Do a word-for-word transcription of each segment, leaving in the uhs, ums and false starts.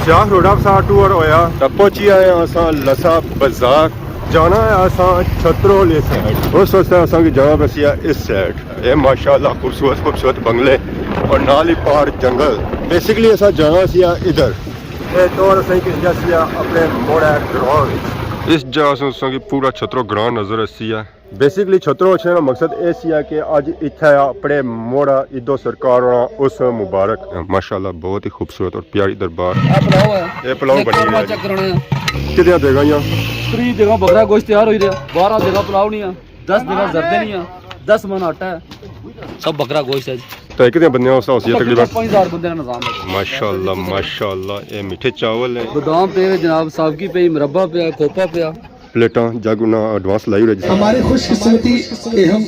سیاخ روڈا پرا ساڑا ٹور ہویا، تے پہنچی آئے آں اساں لسا بازار۔ جانا ہے اساں چھترو آلی سائیڈ، اس واسطے اساں کی جانا پیسی ہے اس سائیڈ۔ اے ماشاءاللہ خوبصورت خوبصورت بنگلے اور نال ہی پار جنگل۔ بیسیکلی اساں جانا سی ادھر۔ اے ٹور اساں کی جاسی اپنے موڑے گراؤنڈ وچ۔ اس جا اساں کی پورا چھترو گراؤنڈ نظر اسی ہے۔ بیسیکلی چھترو اچھنے کا مقصد اے سی ہے کہ اج اتھے اپنے موڑا عیدو سرکار ہونا اس مبارک۔ ماشاءاللہ بہت ہی خوبصورت اور پیاری دربار۔ اے پلاؤ ہے۔ اے پلاؤ بنی رہا ہے۔ چیک کرانا ہے۔ کتنیاں دیگاں آئیاں؟ تری دیگاں بکرا گوشت تیار ہوئی رہا، بارہ دیگاں پلاؤ نہیں ہے، دس دیگاں زردے نہیں ہے، دس من آٹا ہے۔ سب بکرا گوشت ہے جی۔ تو کتنے بندے ہو؟ اس طرح ہوسی ہے تقریباً۔ پنج ہزار بندے کا نظام ہے۔ ماشاءاللہ، ماشاءاللہ، اے میٹھے چاول ہیں۔ بادام پے ہوئے جناب، سابکی پئی، مربا پیا، کھوپا پیا۔ پلیٹاں جگ انہاں ایڈوانس لائی ہوئے جس۔ ہماری خوش قسمتی کہ ہم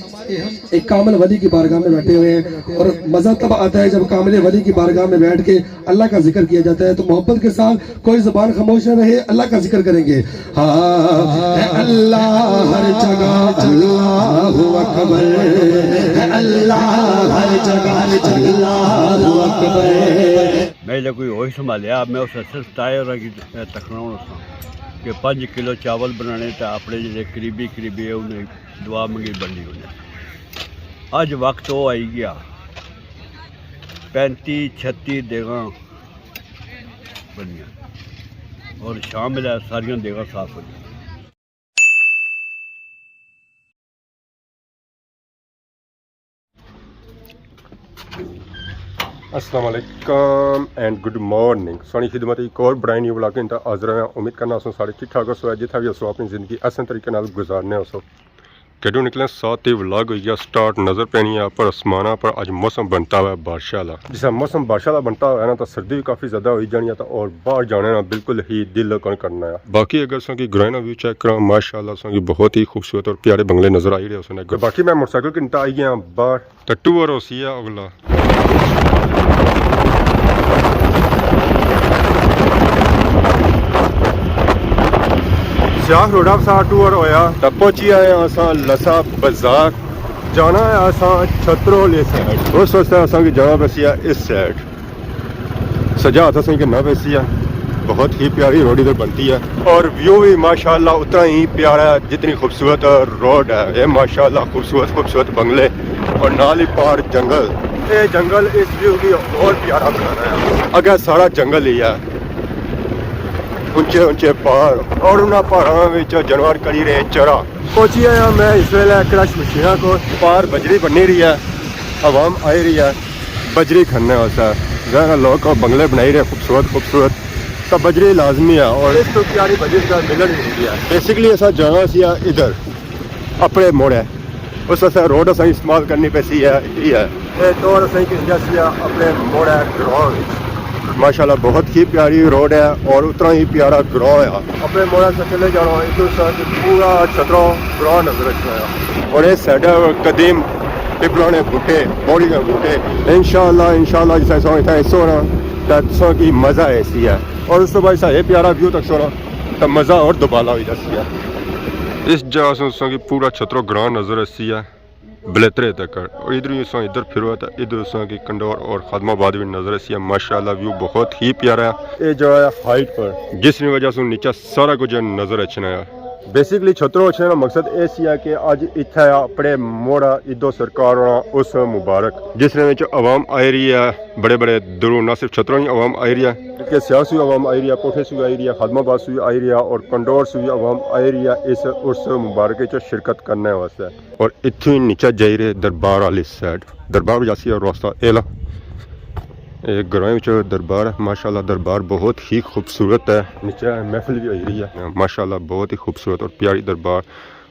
ایک کامل ولی کی بارگاہ میں بیٹھے ہوئے ہیں، اور مزہ تب آتا ہے جب کامل ولی کی بارگاہ میں بیٹھ کے اللہ کا ذکر کیا جاتا ہے۔ تو محبت کے ساتھ کوئی زبان خاموش نہ رہے، اللہ کا ذکر کریں گے۔ ہاں، اے اللہ ہر جگہ اللہ اکبر، اے اللہ ہر جگہ اللہ اکبر۔ میں جے کوئی ہوش سنبھالیا، میں اس صرف ٹائر کی تکنا ہونا سا کہ پنج کلو چاول بنانے تے اپنے جڑے قریبی قریبی ہے انہیں دعا منگی بنڈی ہونے۔ اج وقت وہ آئی گیا، پینتی چھتی دیگاں بنیاں اور شامل ہے ساریاں دیگاں صاف ہو جائیں۔ السلام علیکم اینڈ گڈ مارننگ۔ سانی خدمت ایک اور برائے نیو ولاگ انتا حاضر ہیں۔ امید کرنا سو سارے ٹھیک ٹھاک ہو سو، جتھا بھی ہو سو اپنی زندگی احسن طریقے نال گزارنے ہو سو۔ کڈو نکلے ساتھ ہی ولاگ ہوئی گیا سٹارٹ۔ نظر پینی ہے پر آسمانہ پر اج موسم بنتا ہوا ہے بارشاں والا۔ جس طرح موسم بارشاں والا بنتا ہوا ہے نا، تو سردی بھی کافی زیادہ ہوئی جانی ہے، تو اور باہر جانے نا بالکل ہی دل کون کرنا ہے۔ باقی اگر سو کی گرائنا ویو چیک کراں، ماشاءاللہ سو کی بہت ہی خوبصورت اور پیارے بنگلے نظر آئی رہے ہو سن۔ باقی میں موٹر سائیکل کنتا آئی گیا باہر۔ ٹٹو اور ہوسی ہے اگلا۔ سیاخ روڈا پرا ساڑا ٹور ہویا، تے پہنچی آئے آں اساں لسا بازار۔ جانا ہے اساں چھترو آلی سائیڈ، اس واسطے اساں کی جانا پیسی ہے اس سائیڈ۔ سجا ہاتھ اساں کی گھننا پیسی ہے۔ بہت ہی پیاری روڈ ادھر بنتی ہے اور ویو بھی ماشاءاللہ اتنا ہی پیارا ہے جتنی خوبصورت روڈ ہے۔ اے ماشاءاللہ خوبصورت خوبصورت بنگلے اور نال ہی پار جنگل۔ اے جنگل اس ویو کی اور پیارا بنا رہا ہے۔ اگے سارا جنگل ہی ہے، اونچے اونچے پہاڑ اور انہاں پہاڑاں وچ جانور کری رہے چرا۔ پہنچی آیا میں اس ویلے کرش مشینہ کو۔ پار بجری بنی رہی ہے، عوام آئی رہی ہے بجری کھننے واسطے۔ ظاہر ہے لوگ بنگلے بنائی رہے خوبصورت خوبصورت، تو بجری لازمی ہے اور اس تو پیاری بجری کا ملن نہیں گیا۔ بیسیکلی اسا جانا سی ادھر اپنے موڑے، اس واسطے روڈ اساں استعمال کرنی پیسی ہے، یہ ہے۔ اے ٹور اساں کی جاسی ہے اپنے موڑے گراؤنڈ۔ ماشاءاللہ بہت ہی پیاری روڈ ہے اور اتنا ہی پیارا گراؤنڈ ہے۔ اپنے موڑے سے چلے جانا، ادھر سے پورا چھترو گراؤنڈ نظر اچھنا ہے۔ اور اس سائیڈ قدیم پیپلاں نے بوٹے، بوڑی نے بوٹے۔ انشاءاللہ، انشاءاللہ جس طرح اتنا حصہ ہونا، تو تساں کی مزہ ایسی ہے۔ اور اس تو بعد سا یہ پیارا ویو تک سونا، تو مزہ اور دوبالا ہوئی جاسی ہے۔ اس جا سے تساں کی پورا چھترو گراؤنڈ نظر اسی ہے۔ بلیترے تک۔ اور ادھر ہی اساں ادھر پھرو ہے تو ادھر اساں کی کنڈور اور خادم آباد بھی نظر اسی ہے۔ ماشاءاللہ ویو بہت ہی پیارا ہے۔ یہ جو ہے ہائٹ پر، جس کی وجہ سے نیچا سارا کچھ نظر اچھنا ہے۔ بیسیکلی چھترو اچھنے کا مقصد اے سی ہے کہ اج اتھے اپنے موڑا عیدو سرکار ہونا اس مبارک، جس نے وچ عوام آئی رہی ہے، بڑے بڑے دوروں نہ صرف چھتروں ہی عوام آئی رہی ہے، بلکہ سیاسی عوام آئی رہی ہے، کوٹھے سے آئی رہی ہے، خادم آباد سے آئی رہی ہے اور کنڈور سے عوام آئی رہی ہے اس عرس مبارک وچ شرکت کرنے واسطے۔ اور اتھوں ہی نیچا جائی رہے دربار والی سائیڈ۔ دربار جاسی ہے راستہ ایلا۔ اے گرائیں وچ دربار ہے۔ ماشاءاللہ دربار بہت ہی خوبصورت ہے۔ نیچے محفل بھی ہوئی رہی ہے۔ ماشاءاللہ بہت ہی خوبصورت اور پیاری دربار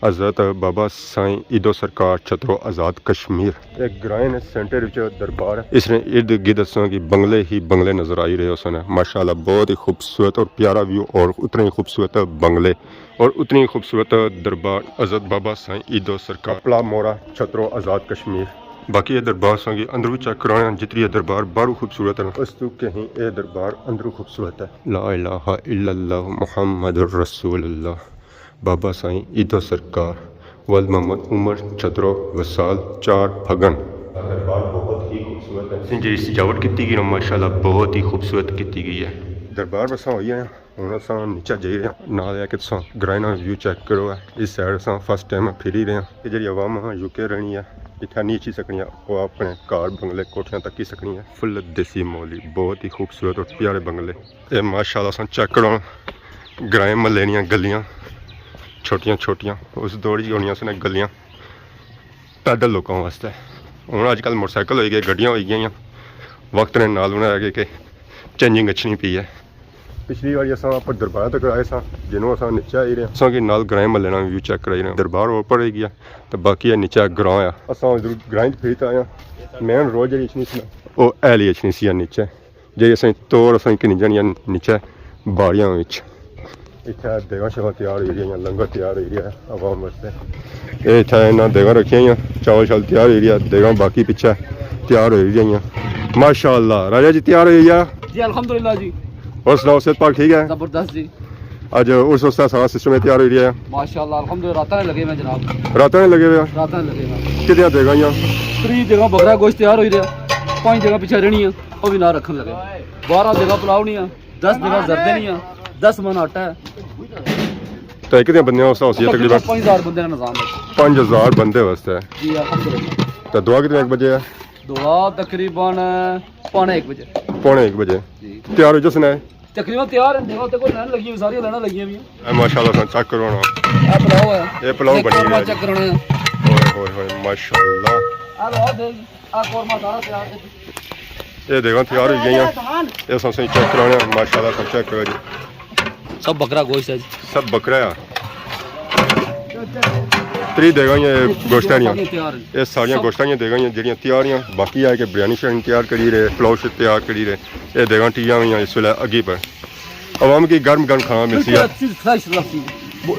حضرت بابا سائیں عیدو سرکار چھترو آزاد کشمیر۔ ایک گرائیں نے سینٹر وچ دربار ہے۔ اس نے ارد گرد اساں کی بنگلے ہی بنگلے نظر آئی رہے ہو سن۔ ماشاءاللہ بہت ہی خوبصورت اور پیارا ویو اور اتنے ہی خوبصورت بنگلے۔ اور اتنی خوبصورت دربار حضرت بابا سائیں عیدو سرکار، پلا مورا، چھترو، آزاد کشمیر۔ باقی یہ دربار سانگی اندر بھی چیک کرانا، جتنی یہ دربار باہروں خوبصورت ہے، اس تو کہیں یہ دربار اندروں خوبصورت ہے۔ لا الہ الا اللہ محمد رسول اللہ۔ بابا سائیں عیدو سرکار، ولد محمد عمر، چھترو، وصال، چار پھگن۔ دربار بہت ہی خوبصورت ہے۔ جی سجاوٹ کیتی گئی نا، ماشاءاللہ بہت ہی خوبصورت کیتی گئی ہے۔ دربار بساں ہوئی آئے ہیں، ہن اساں نیچے جائی رہے ہیں۔ نال ہے کہ تساں گرائیں نا ویو چیک کرو ہے۔ اس سائیڈ اساں فرسٹ ٹائم پھری رہے ہیں۔ یہ جڑی عوام ہے یو کے رہنی ہے، اتھا نہیں اچھی سکنی ہے، وہ اپنے گھر بنگلے کوٹھیاں تک ہی سکنی ہے۔ فل دیسی ماحول ہی، بہت ہی خوبصورت اور پیارے بنگلے۔ اے ماشاءاللہ اساں چیک کرو، گرائیں محلے نیاں گلیاں چھوٹیاں چھوٹیاں، اس دور ہی ہونیاں سن گلیاں پیدل لوکاں واسطے۔ ہن اج کل موٹر سائیکل ہوئی گئے، گڈیاں ہوئی گئیاں، وقت نے نال انہاں اگے کہ چینجنگ اچھنی پئی ہے۔ پچھلی واری اساں اپر دربار تک آئے ساں، جنوں اساں نیچے آئی رہے ہیں۔ اساں کی نال گرائیں محلے نا ویو چیک کرائی رہے ہیں۔ دربار اوپر ہوئی گیا، تو باقی ہے نیچے گراں آ۔ اساں ادھر گرائیں پھر تے آئے ہیں۔ مین روڈ جڑی اچھنی سی نا، او اہلی اچھنی سی نیچے۔ جی اساں توڑ اساں کنی جانیاں نیچے باڑیاں وچ۔ اتھے دیگاں شیگاں تیار ہوئی رہیاں، لنگر تیار ہوئی رہیا عوام واسطے۔ اے اتھے انہاں دیگاں رکھیاں ہوئیاں، چاول شاول تیار ہوئی رہیا، دیگاں باقی پچھے تیار ہوئی رہیاں۔ ماشاءاللہ راجا جی تیار ہوئی رہیا۔ جی الحمدللہ جی۔ اور سناؤ صحت پاک ٹھیک ہے؟ زبردست جی۔ اج اس واسطے سارا سسٹم ہے تیار ہوئی رہیا ہے۔ ماشاءاللہ الحمدللہ راتاں نے لگے ہوئے جناب۔ راتاں نے لگے ہوئے ہیں؟ راتاں نے لگے ہوئے۔ کتنیاں دیگاں آئیاں؟ تری دیگاں بکرا گوشت تیار ہوئی رہیا، پانچ دیگاں پچھے رہنی ہیں، وہ بھی نہ رکھن لگے۔ بارہ دیگاں پلاؤ نہیں ہیں۔ دس دیگاں زردے نہیں آ، دس من آٹا ہے۔ تو کتنے بندے ہو؟ اس ہوسی تقریباً؟ پنج ہزار بندے نا نظام ہے۔ پنج ہزار بندے واسطے۔ جی الحمدللہ۔ تو دعا کتنے ایک بجے ہے؟ دعا تقریباً پونے ایک بجے۔ پونے ایک بجے۔ جی۔ تیار ہو جس نے؟ تقریباً تیار ہیں، دیکھو تے کوئی لائن لگی ہوئی، ساری لائناں لگی ہوئی ہیں۔ اے ماشاءاللہ سن چیک کرو نا۔ اے پلاؤ ہے۔ اے پلاؤ ایک بنی قورمہ ہے۔ چیک کرو نا۔ اوئے ہوئے ہوئے ماشاءاللہ۔ اے لو، اے دیکھ، اے قورمہ سارا تیار ہے۔ اے دیکھو تیار ہوئی گئیاں۔ اے سن سن چیک کرانے ہیں، ماشاءاللہ سن چیک کرو جی۔ سب بکرا گوشت ہے جی۔ سب بکرا ہے۔ تری دیگاں یہ گوشتاں دیاں۔ ساریاں تیار ہیں۔ اے ساریاں سب گوشتاں دیاں دیگاں ہیں جڑیاں تیار ہیں۔ باقی ہے کہ بریانی شریانی تیار کری رہے، پلاؤ شت تیار کری رہے۔ اے دیگاں ٹیاں ہوئی ہیں اس ویلے اگی پر۔ عوام کی گرم گرم کھانا ملسی ہے۔ بالکل اچھی فریش لسی۔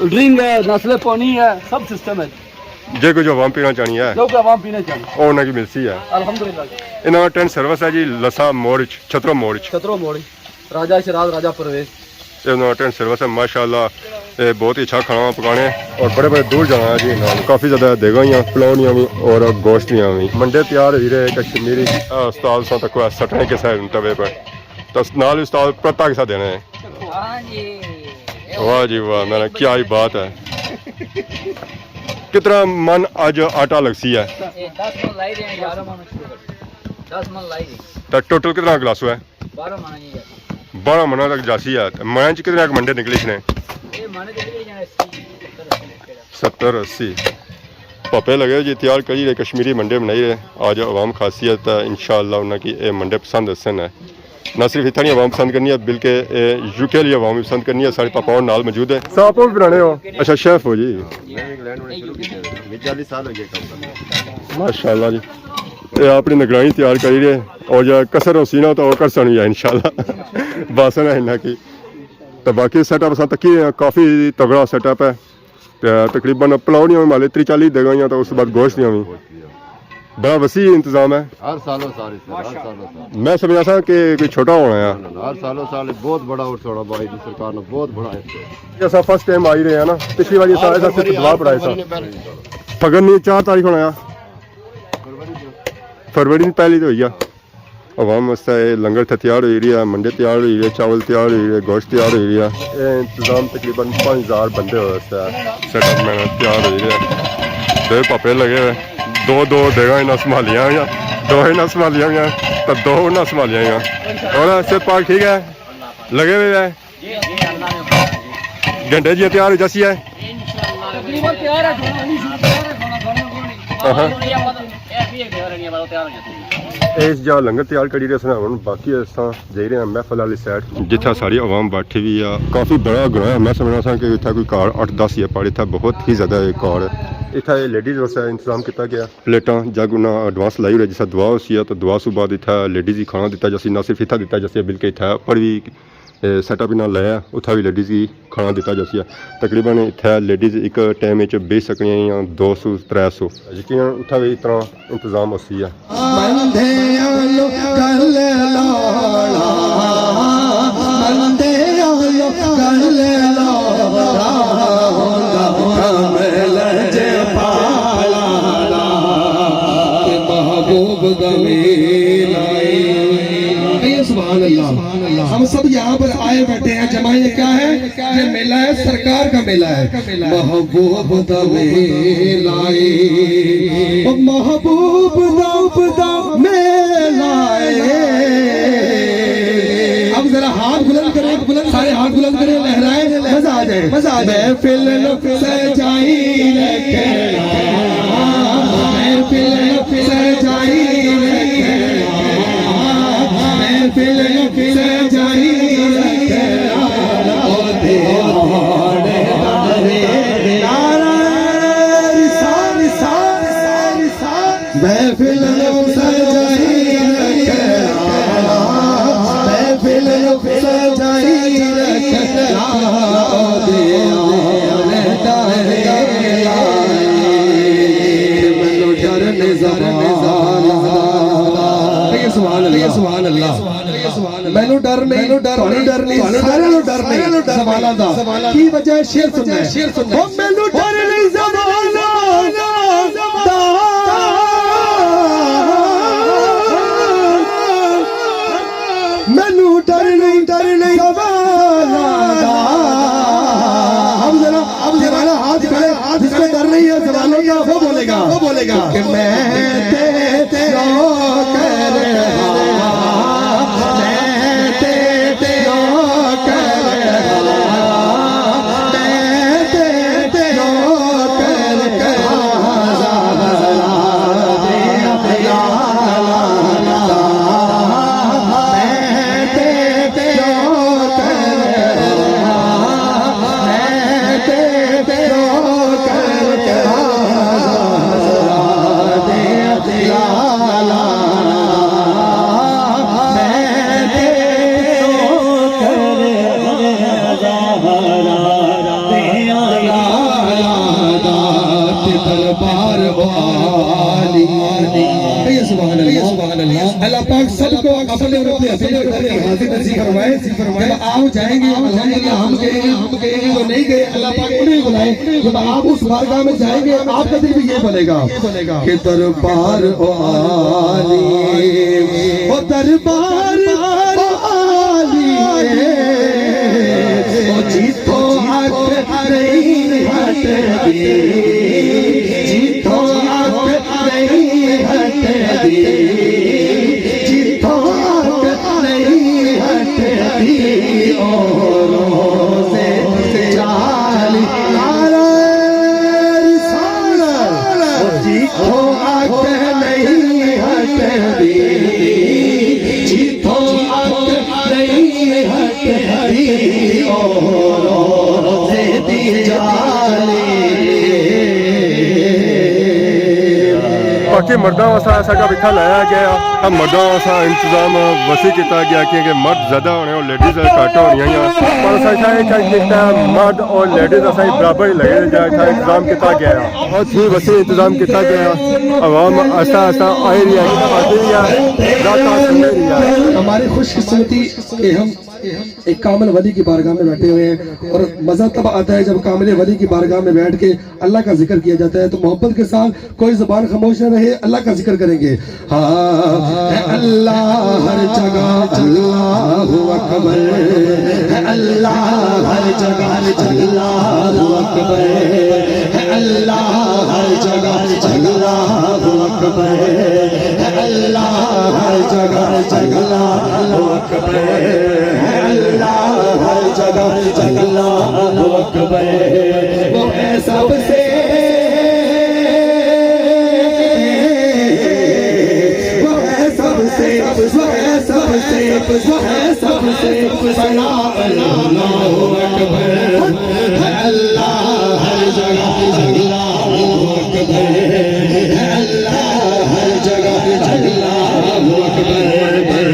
ڈرنک ہے، نسلے پانی ہے، سب سسٹم ہے۔ جے کوئی جو عوام پینا چاہنی ہے، جو کہ عوام پینا چاہنی ہے۔ او انہاں کی ملسی ہے۔ الحمدللہ۔ انہاں کا ٹینٹ سروس ہے جی، لسا موڑ اچ، چھترو موڑ اچ۔ چھترو موڑ اچ۔ راجہ شیراز، راجہ پرویز۔ اے انہاں کا ٹینٹ سروس ہے، ماشاءاللہ، اے بہت ہی اچھا کھانا پکانے اور بڑے بڑے دور جانا ہے جی انہاں نے۔ کافی زیادہ دیگاں ہوئی ہیں، پلاؤ نیاں وی اور گوشت نیاں وی۔ منڈے تیار ہوئی رہے کشمیری۔ اے استاد ساں تک سٹنے کے سائے توے پر۔ تو نال استاد پرتا کے ساتھ دینا ہے۔ ہاں جی۔ واہ جی واہ، میرا کیا ہی بات ہے۔ کتنا من اج آٹا لگسی ہے؟ اے دس من لائی رہے ہیں، گیارہ من شروع کر۔ دس من لائی رہے ہیں۔ تو ٹوٹل کتنا گلاس ہوا ہے؟ بارہ من ہے جی۔ بارہ من تک جاسی ہے۔ تے من چ کتنے ایک منڈے نکلی اس نے؟ اے من چ نکلی جانے سی، ستر اسی نکلے۔ ستر اسی۔ پاپے لگے جی تیار کری رہے، کشمیری منڈے بنائی رہے۔ آج عوام خاصیت ہے، انشاءاللہ انہاں کی اے منڈے پسند ہسن ہے۔ نہ صرف اتھاں نی عوام پسند کرنی ہے، بلکہ اے یو کے آلی عوام وی پسند کرنی ہے۔ ساڑے پاپا ہور نال موجود ہے۔ ساں آپ بھی بنانے ہو؟ اچھا، شیف ہو جی۔ میں انگلینڈ ہونے شروع کیتے ہیں۔ میں چالیس سال ہو گئے کام کرنے۔ ماشاءاللہ جی۔ اے اپنی نگرانی تیار کری رہے۔ اور جا کسر ہوسی نا تو او کرسن وی ہے انشاءاللہ۔ باسن ہے انہاں کی۔ تو باقی سیٹ اپ اساں تکی رہے ہیں، کافی تگڑا سیٹ اپ ہے۔ تے تقریباً پلاؤ نیاں وی مالے تری چالی دیگاں ہوئیاں، تے اس بعد گوشت نیاں وی۔ بڑا وسیع انتظام ہے۔ ہر سالوں سال اس طرح، ہر سالوں سال۔ میں سمجھا سا کہ کوئی چھوٹا ہونا ہے۔ نہ، نہ، ہر سالوں سال بہت بڑا عرصہ ہونا، بائی دی سرکار نے بہت بڑا ہے۔ یہ اساں فرسٹ ٹائم آئی رہے ہیں نا، پچھلی واری اساں ایسا صرف دعا پڑھایا سا۔ فگن نہیں، چار تاریخ ہونا ہے۔ فروری دی پہلی تو ہوئی گیا۔ عوام واسطے اے لنگر اتھے تیار ہوئی رہیا، منڈے تیار ہوئی رہے، چاول تیار ہوئی رہے، گوشت تیار ہوئی رہیا۔ اے انتظام تقریباً پانچ ہزار بندے واسطے ہے۔ سیٹ اپ میں تیار ہوئی رہیا۔ دو پاپے لگے ہوئے، دو دو دیگاں انہاں سنبھالیاں ہوئیاں، دو انہاں سنبھالیاں ہوئیاں، تے دو انہاں سنبھالیاں ہوئیاں۔ اور صحت پاک ٹھیک ہے؟ لگے ہوئے ہیں۔ گھنٹے جی تیار ہو جاسی ہے۔ تقریباً تیار ہے، کھانا ہونی شروع تیار ہے، کھانا کھانا کھانا۔ ہاں۔ اس جا لنگر تیار کری رہے سن، ہن باقی اساں جائی رہے ہیں محفل والی سائیڈ۔ جتھا ساری عوام بیٹھی ہوئی ہے، کافی بڑا گراں ہے۔ میں سمجھنا سا کہ اتھا کوئی گھر اٹھ دس ہی ہے، پر اتھا بہت ہی زیادہ ہے گھر۔ اتھا یہ لیڈیز واسطے انتظام کیتا گیا۔ پلیٹاں جگ انہاں ایڈوانس لائی ہوئی ہے، جس طرح دعا ہوسی ہے تو دعا سوں بعد اتھا لیڈیز ہی کھانا دتا جاسی، نہ صرف اتھا دتا جاسی بلکہ اتھا اپر بھی اے سیٹ اپ انہاں لایا، اتھا وی لیڈیز کی کھانا دتا جاسی ہے۔ تقریباً اتھے لیڈیز ایک ٹائم وچ بیچ سکنیاں یا دو سو، ترے سو۔ یقیناً اتھا وی اتنا انتظام ہوسی ہے۔ بندے آلو کل لالا، بندے آلو کل لالا، کم لج پالا، کہ محبوب گمی لائی۔ سبحان اللہ۔ اللہ۔ ہم سب یہاں پر آئے بیٹھے ہیں، جمع یہ کیا ہے؟ یہ میلہ ہے، سرکار کا میلہ ہے۔ محبوب دا میلہ ہے، او محبوب دا میلہ ہے۔ اب ذرا ہاتھ بلند کریں، سارے ہاتھ بلند کریں، لہرائیں، مزہ آ جائے، مزہ آ جائے۔ محفل سجائی رکھنا، محفل سجائی رکھنا، محفل سجائی رکھنا، او دیوانے دارے۔ نعرہ رسالت، محفل سجائی رکھنا، محفل سجائی رکھنا، او دیوانے دارے۔ مینوں ڈر نہیں زمانے دا۔ کہیے سبحان اللہ، سبحان اللہ۔ مینوں ڈر نہیں، تہانوں ڈر نہیں، سارے نوں ڈر نہیں زمانے دا۔ کی وجہ ہے؟ شعر سننا ہے۔ او مینوں ڈر نہیں زمانے دا، مینوں ڈر نہیں، ڈر نہیں زمانے دا۔ اب ذرا، اب ذرا ہاتھ کھڑے، جس کو ڈر نہیں ہے زمانے کا، وہ بولے گا، وہ بولے گا کہ میں تے نوکر ہاں، میں تے نوکر ہاں، میں تے نوکر ہاں، زہرا دے لالا، میں تے نوکر ہاں، میں تے نوکر ہاں، زہرا دے لالا، میں تے نوکر ہاں، زہرا دے لالا دا تے دربار او عالی۔ کہیے سبحان اللہ، سبحان اللہ۔ اللہ پاک سب کو اپنے اور اپنے حبیب کے در کی حاضری نصیب فرمائے۔ جب آپ جائیں گے، الحمدللہ ہم گئے ہیں، ہم گئے ہیں تو نہیں گئے، اللہ پاک انہیں بلائے۔ جب آپ اس بارگاہ میں جائیں گے، آپ کا دل بھی یہ بنے گا کہ دربار او عالی، او دربار او عالی، او جتھوں اکھ نہیں ہٹدی، جتھوں اکھ نہیں ہٹدی، جتھوں اکھ نہیں ہٹدی، او روضے جعلی۔ نعرہ رسالت، او جتھوں اکھ نہیں ہٹدی، جتھوں اکھ نہیں ہٹدی، او روضے دی جعلی۔ باقی مرداں واسطے ایسا جا اتھا لایا گیا، اب مرداں واسطے انتظام وسیع کیتا گیا، کیونکہ مرد زیادہ ہونے اور لیڈیز گھٹ ہونیاں ہیاں۔ پر اساں اتھا اے چیک کیتا، مرد اور لیڈیز اساں برابر ہی لگے، جا اتھا انتظام کیتا گیا، بہت ہی وسیع انتظام کیتا گیا۔ عوام آہستہ آہستہ آئی رہی ہے، آتی رہی ہے، زیادہ آتی رہی ہے۔ ہماری خوش قسمتی کہ ہم ایک کامل ولی کی بارگاہ میں بیٹھے ہوئے ہیں، اور مزہ تب آتا ہے جب کامل ولی کی بارگاہ میں بیٹھ کے اللہ کا ذکر کیا جاتا ہے۔ تو محبت کے ساتھ کوئی زبان خاموش نہ رہے، اللہ کا ذکر کریں گے۔ ہاں، ہے اللہ ہر جگہ اللہ اکبر، ہے اللہ ہر جگہ اللہ اکبر، ہے اللہ ہر جگہ اللہ اکبر، ہے اللہ ہر جگہ اللہ اکبر، ہے اللہ ہر جگہ اللہ اکبر۔ وہ ہے سب سے، وہ ہے سب سے، وہ ہے سب سے، وہ ہے سب سے بڑا اللہ اکبر۔ اللہ ہر جگہ اللہ اکبر، اللہ ہر جگہ اللہ اکبر۔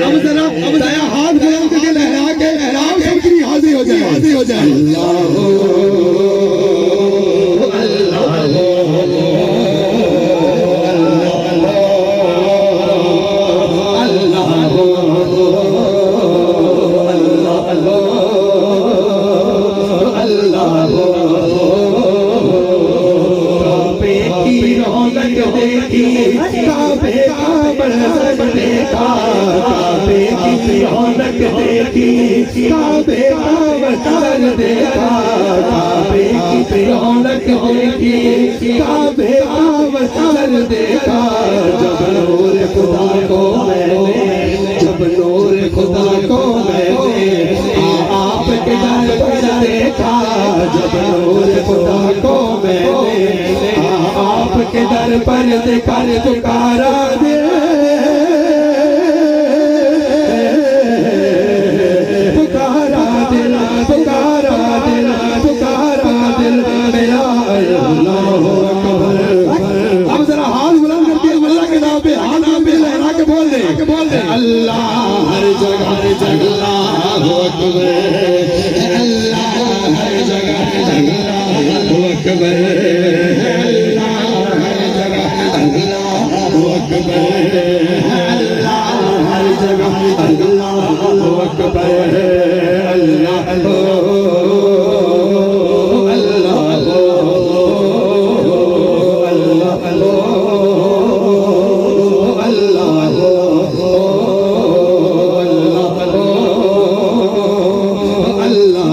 اب ذرا، اب ذرا ہاتھ بلند کر کے لہرا کے، لہرا کے سب کی حاضری ہو جائے، حاضری ہو جائے۔ اللہ، اللہ، اللہ، اللہ، اللہ، اللہ، اللہ، کعبے کی رونق دیکھی، کعبے کا منظر دیکھا، کعبے کی رونق دیکھی، کعبے کا منظر دیکھا، کعبے کی رونق دیکھی، کعبے کا منظر دیکھا۔ جب نور خدا کو میں نے، جب نور خدا کو میں نے، آ، آپ کے در پر دیکھا۔ جب نور خدا کو میں نے، آ، آپ کے در پر دیکھا۔ پکارا دل، پکارا دل، پکارا دل، پکارا دل میرا، اللہ اکبر۔ اب ذرا ہاتھ بلند کر کے اللہ کے نام پہ، ہاتھ نام پہ لہرا کے بول دے، بول دے۔ اللہ ہر جگہ، ہر جگہ، اللہ اکبر۔ اللہ ہر جگہ، ہر جگہ، اللہ اکبر۔ اللہ ہر جگہ، اللہ اکبر، اللہ ہر جگہ، اللہ اکبر، اللہ، اللہ، اللہ، اللہ، اللہ، اللہ، اللہ، اللہ۔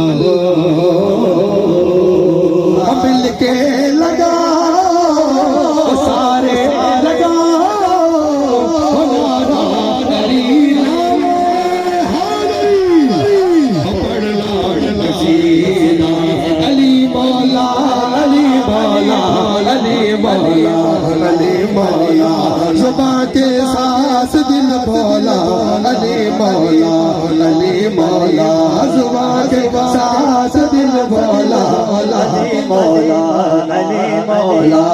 مل کے لگا، سارے لگا، نعرہ علی نام حیدری۔ پڑھ لا قصیدہ علی مولا، علی مولا، علی مولا، علی مولا۔ زباں کے ساز دل بھولا، علی مولا، علی مولا۔ زباں کے ساز دل بھولا، علی مولا، علی مولا۔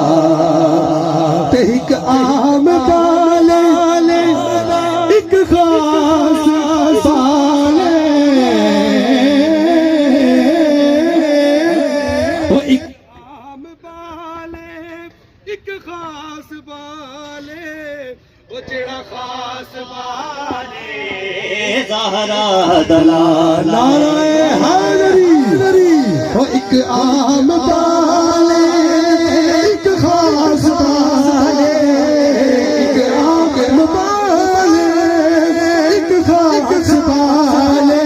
تے ایک عام بالے، ایک خاص بالے، او ایک عام بالے، ایک خاص بالے، او جیڑا خاص بالے زہرا دلا۔ نعرہ حیدری۔ او ایک عام بالے، ایک خاص بالے، ایک عام بالے، ایک خاص بالے،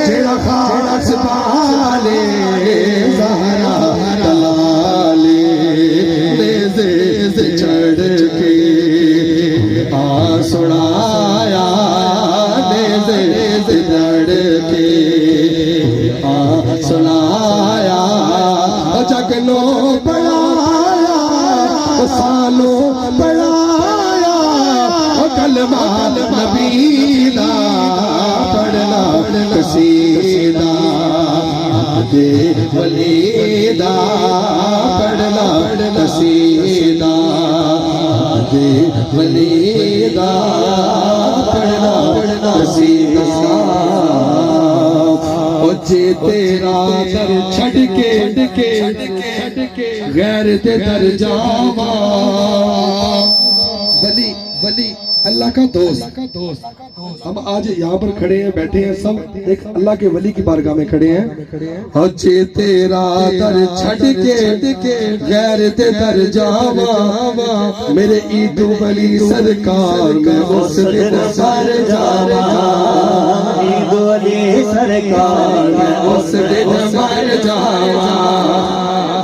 جیڑا خاص بالے زہرا دلالے، نیزے تے چڑھ کے آ سنایا، نیزے تے چڑھ کے آ سنایا، او جگ نو پڑھایا، او سانو پڑھایا، او کلمہ نبی دا پڑھنا قصیدہ، دے ولی دا پڑھنا قصیدہ، دے ولی دا پڑھنا قصیدہ۔ او جے تیرا در چھڈ کے، غیر دے در جاواں۔ ولی، ولی، اللہ کا دوست۔ ہم آج یہاں پر کھڑے ہیں، بیٹھے ہیں، سب ایک اللہ کے ولی کی بارگاہ میں کھڑے ہیں۔ او جے تیرا در چھڈ کے غیر دے در جاواں، میرے عیدو ولی سرکار میں اس دن مر جاواں۔ عیدو ولی سرکار میں اس دن مر جاواں۔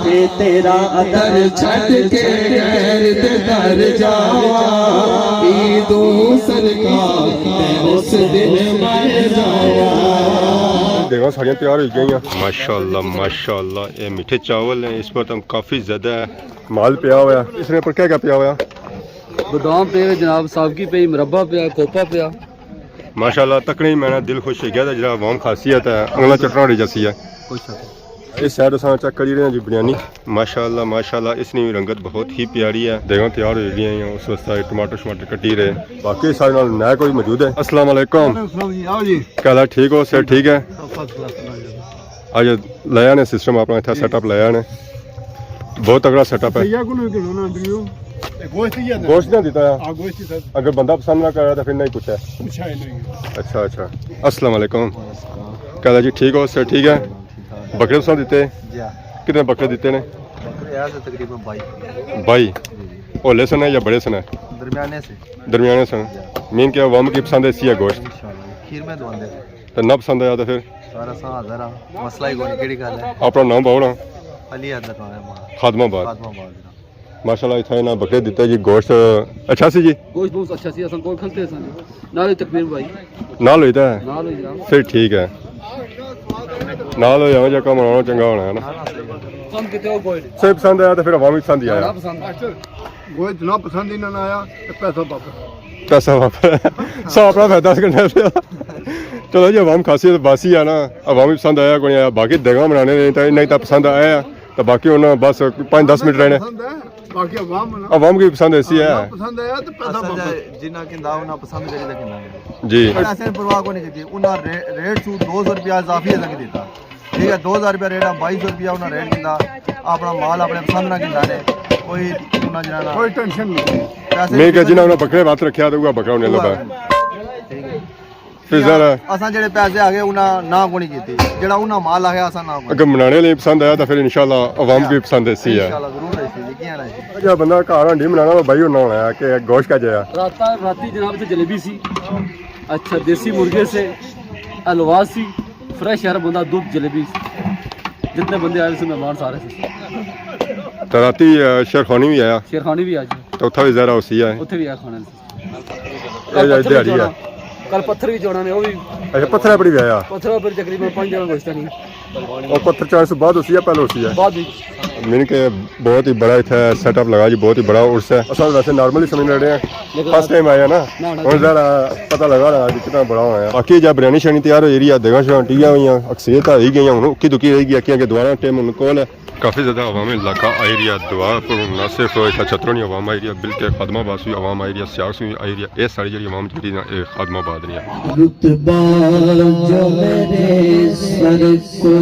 جے تیرا در چھڈ کے غیر دے در جاواں، عیدو سرکار میں اس دن مر جاواں۔ دیواں ساریاں تیار ہوئی گئیاں۔ ماشاءاللہ، ماشاءاللہ، یہ میٹھے چاول ہیں، اس پر تو کافی زیادہ مال پیا ہوا ہے۔ اس میں پر کیا کیا پیا ہوا ہے؟ بادام پے جناب، سابکی پئی، مربا پیا، کوپا پیا۔ ماشاءاللہ، تکنے ہی میرا دل خوش ہو گیا تھا، جڑا عوام خاصیت ہے، انگلا چٹنا اڑی جاسی ہے۔ خوش ہو۔ اس سائیڈ اساں چیک کری رہے ہیں جی بریانی۔ ماشاءاللہ، ماشاءاللہ، اس نے بھی رنگت بہت ہی پیاری ہے۔ دیگاں تیار ہوئی گئی ہیں، اس واسطے ٹماٹر شماٹر کٹی رہے۔ باقی سارے نال نیا کوئی موجود ہے۔ السلام علیکم۔ وعلیکم السلام جی، آؤ جی۔ کیا حال ہے؟ ٹھیک ہو؟ صحت ٹھیک ہے؟ سب فرسٹ کلاس۔ اج لایا نے سسٹم اپنا اتھا سیٹ اپ لایا نے۔ بہت تگڑا سیٹ اپ ہے۔ بھیا کو نہیں کہنا نا انٹرویو۔ اے گوشت ہی ہے نا؟ گوشت نہ دیتا ہے۔ ہاں، گوشت ہی سر۔ اگر بندہ پسند نہ کرے تو پھر نہیں پوچھا ہے۔ پوچھا ہی نہیں۔ اچھا، اچھا۔ السلام علیکم۔ کیا حال ہے جی؟ ٹھیک ہو؟ صحت ٹھیک ہے؟ بکرے تساں دیتے؟ جی ہاں۔ کتنے بکرے دیتے نے؟ بکرے ہے تقریباً بائی۔ بائی؟ جی، جی۔ ہولے سن یا بڑے سن؟ درمیانے سے۔ درمیانے سن۔ جی ہاں۔ مین کیا عوام کی پسند ایسی ہے گوشت؟ انشاءاللہ۔ کھیر میں دواندے۔ تے نہ پسند آیا تے پھر؟ سارا ساں حاضر ہاں، مسئلہ ہی کوئی، کیڑی گل ہے؟ اپنا نام باؤ نا۔ علی حیدر نام ہے ہمارا۔ خادم آباد۔ خادم آباد۔ ماشاءاللہ، اتھا انہاں بکرے دتے جی، گوشت اچھا سی جی؟ گوشت بہت اچھا سی، اساں کول کھلتے سن جی۔ نال ہی تکبیر بھائی۔ نال ہوئی تے؟ نال ہوئی جناب۔ پھر ٹھیک ہے۔ نال ہوئی جاوے جا کم ہونا چنگا ہونا ہے نا۔ پسند کیتے ہو گوشت؟ صحیح پسند آیا تے پھر عوام وی پسند ہی آیا۔ بڑا پسند آیا۔ گوشت نہ پسند ہی نہ آیا تے پیسہ واپس۔ پیسہ واپس۔ سو اپنا فائدہ کرنا پیا۔ چلو جی، عوام خاصیت باسی ہے نا، عوام وی پسند آیا کوئی آیا، باقی دیگاں بنانے نے تے انہیں تے پسند آیا۔ تو باقی ہن بس پانچ دس منٹ رہنے۔ پسند ہے، باقی عوام نا۔ عوام کی پسند ایسی ہے۔ عوام پسند آیا تو پیدا اصل بابا۔ جنہاں کیندا انہاں پسند کری تے کیندا ہے۔ جی۔ پر ایسے پرواہ کو نہیں کیتی، انہاں رے-، ریٹ سو دو سو روپیہ اضافی ہے لگی دیتا۔ ٹھیک ہے، دو ہزار روپیہ ریٹ ہے، بائیس سو روپیہ انہاں ریٹ کیتا، اپنا مال اپنے پسند نہ کیندا نے، کوئی انہاں جنہاں نا کوئی ٹینشن نہیں۔ پیسے میں کہ جنہاں نے بکرے وات رکھیا تو وہ بکرا انہیں لبا۔ ٹھیک ہے۔ پھر ذرا اساں جڑے پیسے آ گئے، انہاں نہ کونی کیتی۔ جڑا انہاں مال آ گیا، اساں نہ کونی۔ اگر بنانے والے پسند آیا تو پھر انشاءاللہ عوام کی پسند ایسی ہے۔ انشاءاللہ ضرور ایسی، یقین ہے۔ اچھا، بندہ گھر ہانڈی بنانا ہو، بھائی ہونا ہونا ہے کہ گوشت کا جایا۔ رات، راتی جناب سے جلیبی سی، اچھا دیسی مرغے سے، حلوا سی، فریش یار بندہ دودھ جلیبی سی۔ جتنے بندے آئے سے مہمان سارے سے۔ تو راتی، آ، شیرخانی بھی آیا۔ شیرخانی بھی آ جی۔ تو اتھا بھی ظاہر ہوسی ہے۔ اتھے بھی آیا کھانے سے۔ اے کل پتھر بھی دیہاڑی چونا، ہے۔ کل پتھر بھی چونا نے، وہ بھی اچھا، پتھر اپڑی بھی آیا۔ پتھر پر تقریباً پانچ جگہ گوشت نہیں۔ اور پتھر چاہنے سے بعد ہوسی یا پہلے ہوسی ہے؟ بعد وچ۔ مین کہ بہت ہی بڑا اتھے سیٹ اپ لگا جی، بہت ہی بڑا عرس ہے۔ اساں ویسے نارملی سمجھ رہے ہیں، لیکن فرسٹ ٹائم آیا نا، نہ، نہ۔ ہن ذرا پتہ لگا رہا کہ کتنا بڑا ہونا ہے۔ باقی جا بریانی شانی تیار ہوئی رہی ہے، دیگاں شیگاں ٹیاں ہوئی ہیں، اکثریت ہوئی گئی ہیں، ہن اکی دکی رہی گئی، اکیاں کے دوارا ٹائم ہن کول ہے۔ کافی زیادہ عوام علاقہ آئی رہی ہے دعا پر، نہ صرف اتھا چھتروں نی عوام آئی رہی ہے، بلکہ خادم آباد سوی عوام آئی رہی ہے، سیاڑ سوی آئی رہی ہے۔ اے ساری جیڑی عوام جیڑی نا، اے خادم آباد نی ہے۔ رتبہ جو میرے سر کو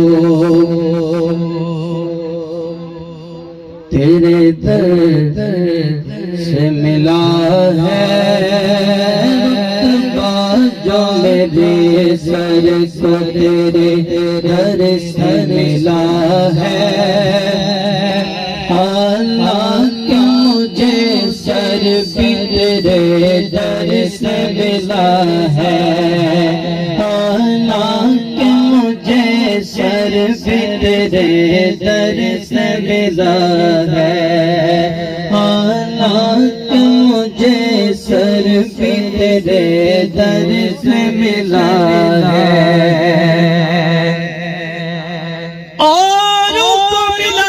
تیرے در سے ملا ہے، رتبہ جو میرے سر کو تیرے در سے ملا ہے۔ حالانکہ مجھے سر بھی تیرے در سے ملا ہے، حالانکہ مجھے سر بھی تیرے در سے ملا ہے، حالانکہ مجھے سر بھی تیرے در سے ملا ہے۔ اوروں کو ملا،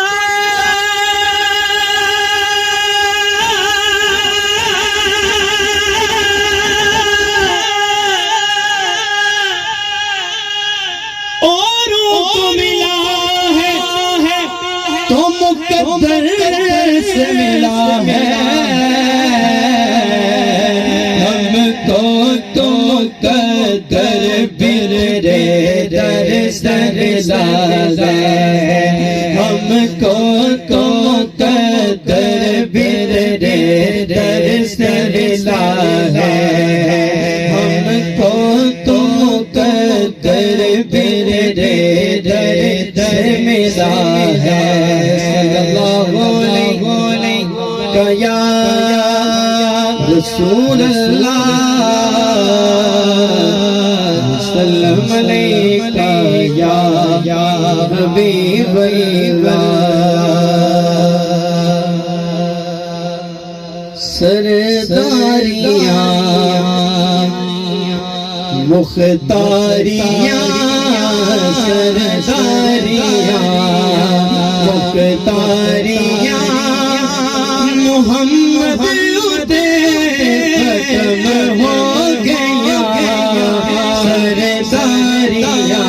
اوروں کو ملا ہے تو مقدر سے ملا ہے، ہم کو تو مقدر بھی تیرے در سے ملا ہے، ہم کو تو مقدر بھی تیرے در سے ملا ہے، ہم کو تو مقدر بھی تیرے در سے ملا ہے۔ صلی اللہ علیہ یا رسول اللہ، سلام علیک یا حبیب اللہ۔ سرداریاں مختاریاں، سرداریاں مختاریاں، محمد اتے ختم ہو گئیاں۔ سرداریاں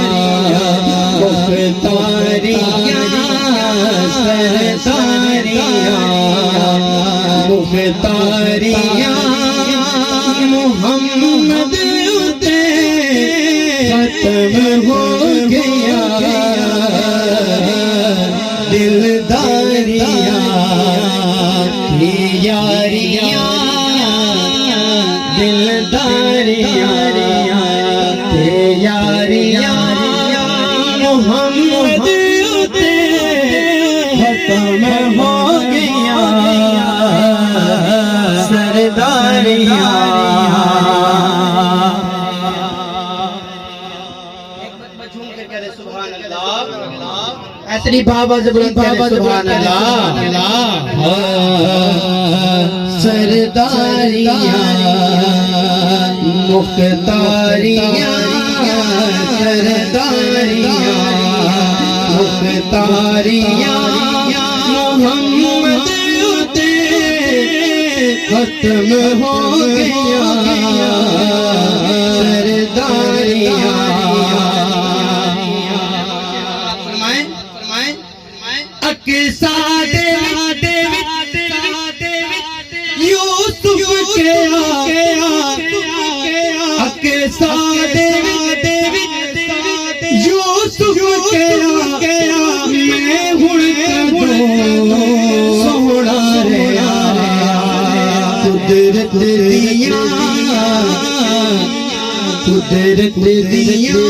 مختاریاں، سرداریاں مختاریاں، محمد اتے ختم ہو گیا۔ دلداریاں، یاریاں، دلداریاں، یاریاں، محمد اتے ختم ہو گیا۔ سرداریاں۔ جھوم کے کہہ دے سبحان اللہ۔ ایسری بابا زبردست کہہ دے سبحان اللہ۔ ہاں، سرداریاں، مختاریاں، سرداریاں، مختاریاں، محمد اتے ختم ہو گیا سرداریاں۔ فرمائیں، فرمائیں۔ اقصیٰ دے وچ یوسف کہیا، اقصیٰ دے وچ یوسف کہیا، میں ہن کدوں سوہنا رہیا۔ قدرت دیاں، قدرت دیاں،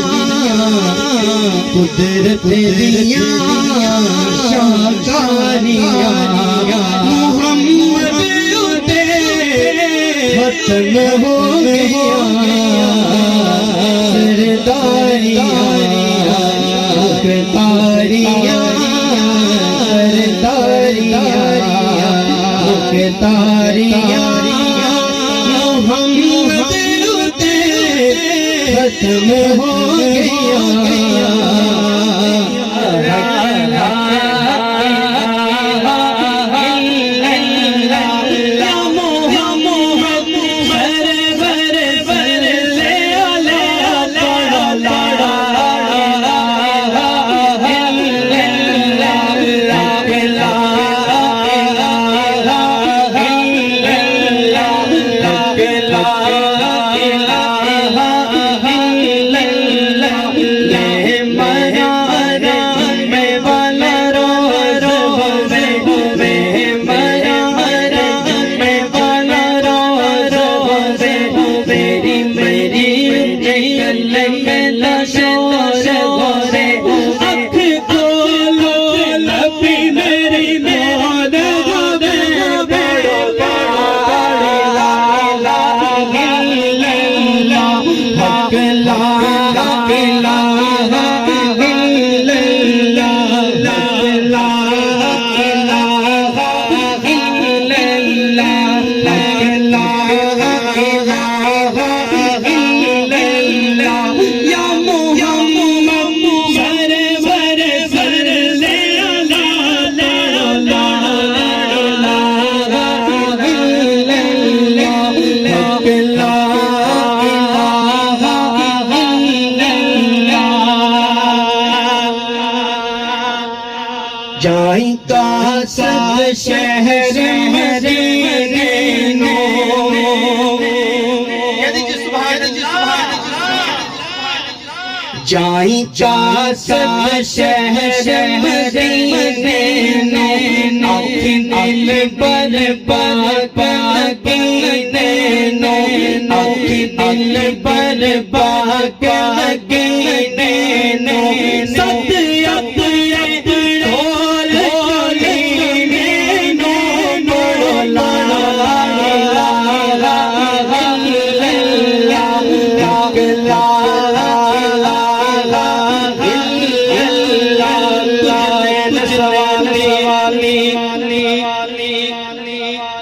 قدرت دیاں شاہکاریاں، محمد اتے ختم ہو گیا سرداریاں، مختاریاں، سرداریاں، مختاریاں، محمد اتے ختم ہو گیا۔ جائیں قاصد شہر مدینے نو۔ جائیں قاصد شہر مدینے نو، آکھیں دلبر پاک مدینے نو، آکھیں دلبر پاک مدینے نو، سد اپنے کول مدینے نو، لا الہ الا اللہ، لا الہ الا اللہ۔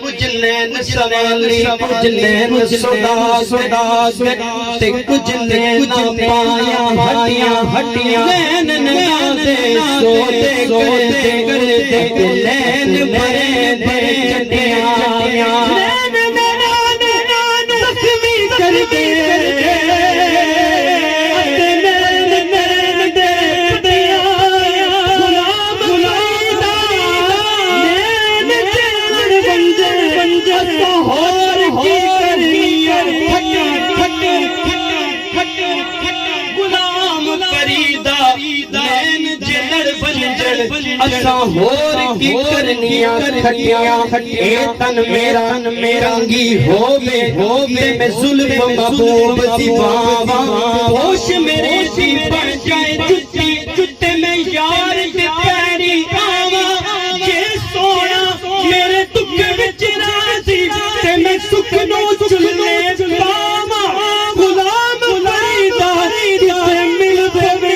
کجھ نین سوالی، کجھ نین سودا سودا، تے کجھ نین پایا ہڈیاں ہڈیاں، نین نین دے سودے کردے کردے، نین بھرے بھرے چٹیاں۔ زخمی کر دے، اتے نین نین دے پٹیاں۔ غلام خدا، نین جلن ونجن، اساں ہور کی کرنی آ۔ پھٹی، پھٹی، پھٹی، پھٹی، پھٹی۔ غلام فریدا، نین جلن ونجن، اساں ہور کی کرنیاں کھٹیاں۔ اے تن میرا رنگی ہووے، تے میں ظلم محبوب دی پاواں۔ ہوش میرے دی بن جائے جتی، تے میں یار دے پیری آواں۔ جے سوہنا میرے دکھ وچ راضی، تے میں سکھ نو چلے پاواں۔ غلام فریدا، کسے مل پوے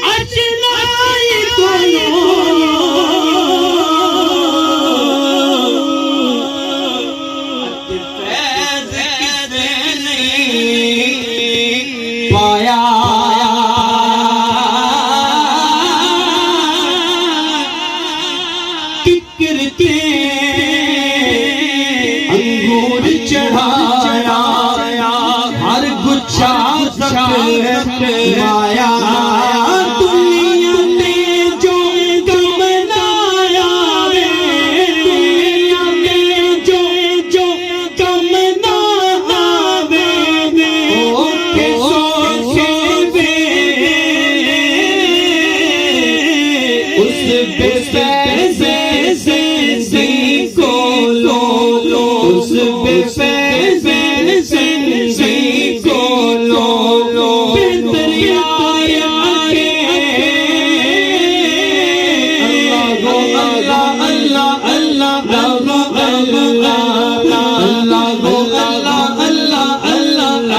مایا دنیا تے جو کم نہ آوے، دنیا تے جو، جو کم نہ آوے، اوکھے سوکھے وے اس بے فیض زندگی کولو، اس بے فیض زندگی کولو بہتر یار آگے۔ اللہ، اللہ، اللہ، اللہ، اللہ، اللہ، اللہ، اللہ، اللہ، اللہ، اللہ، اللہ،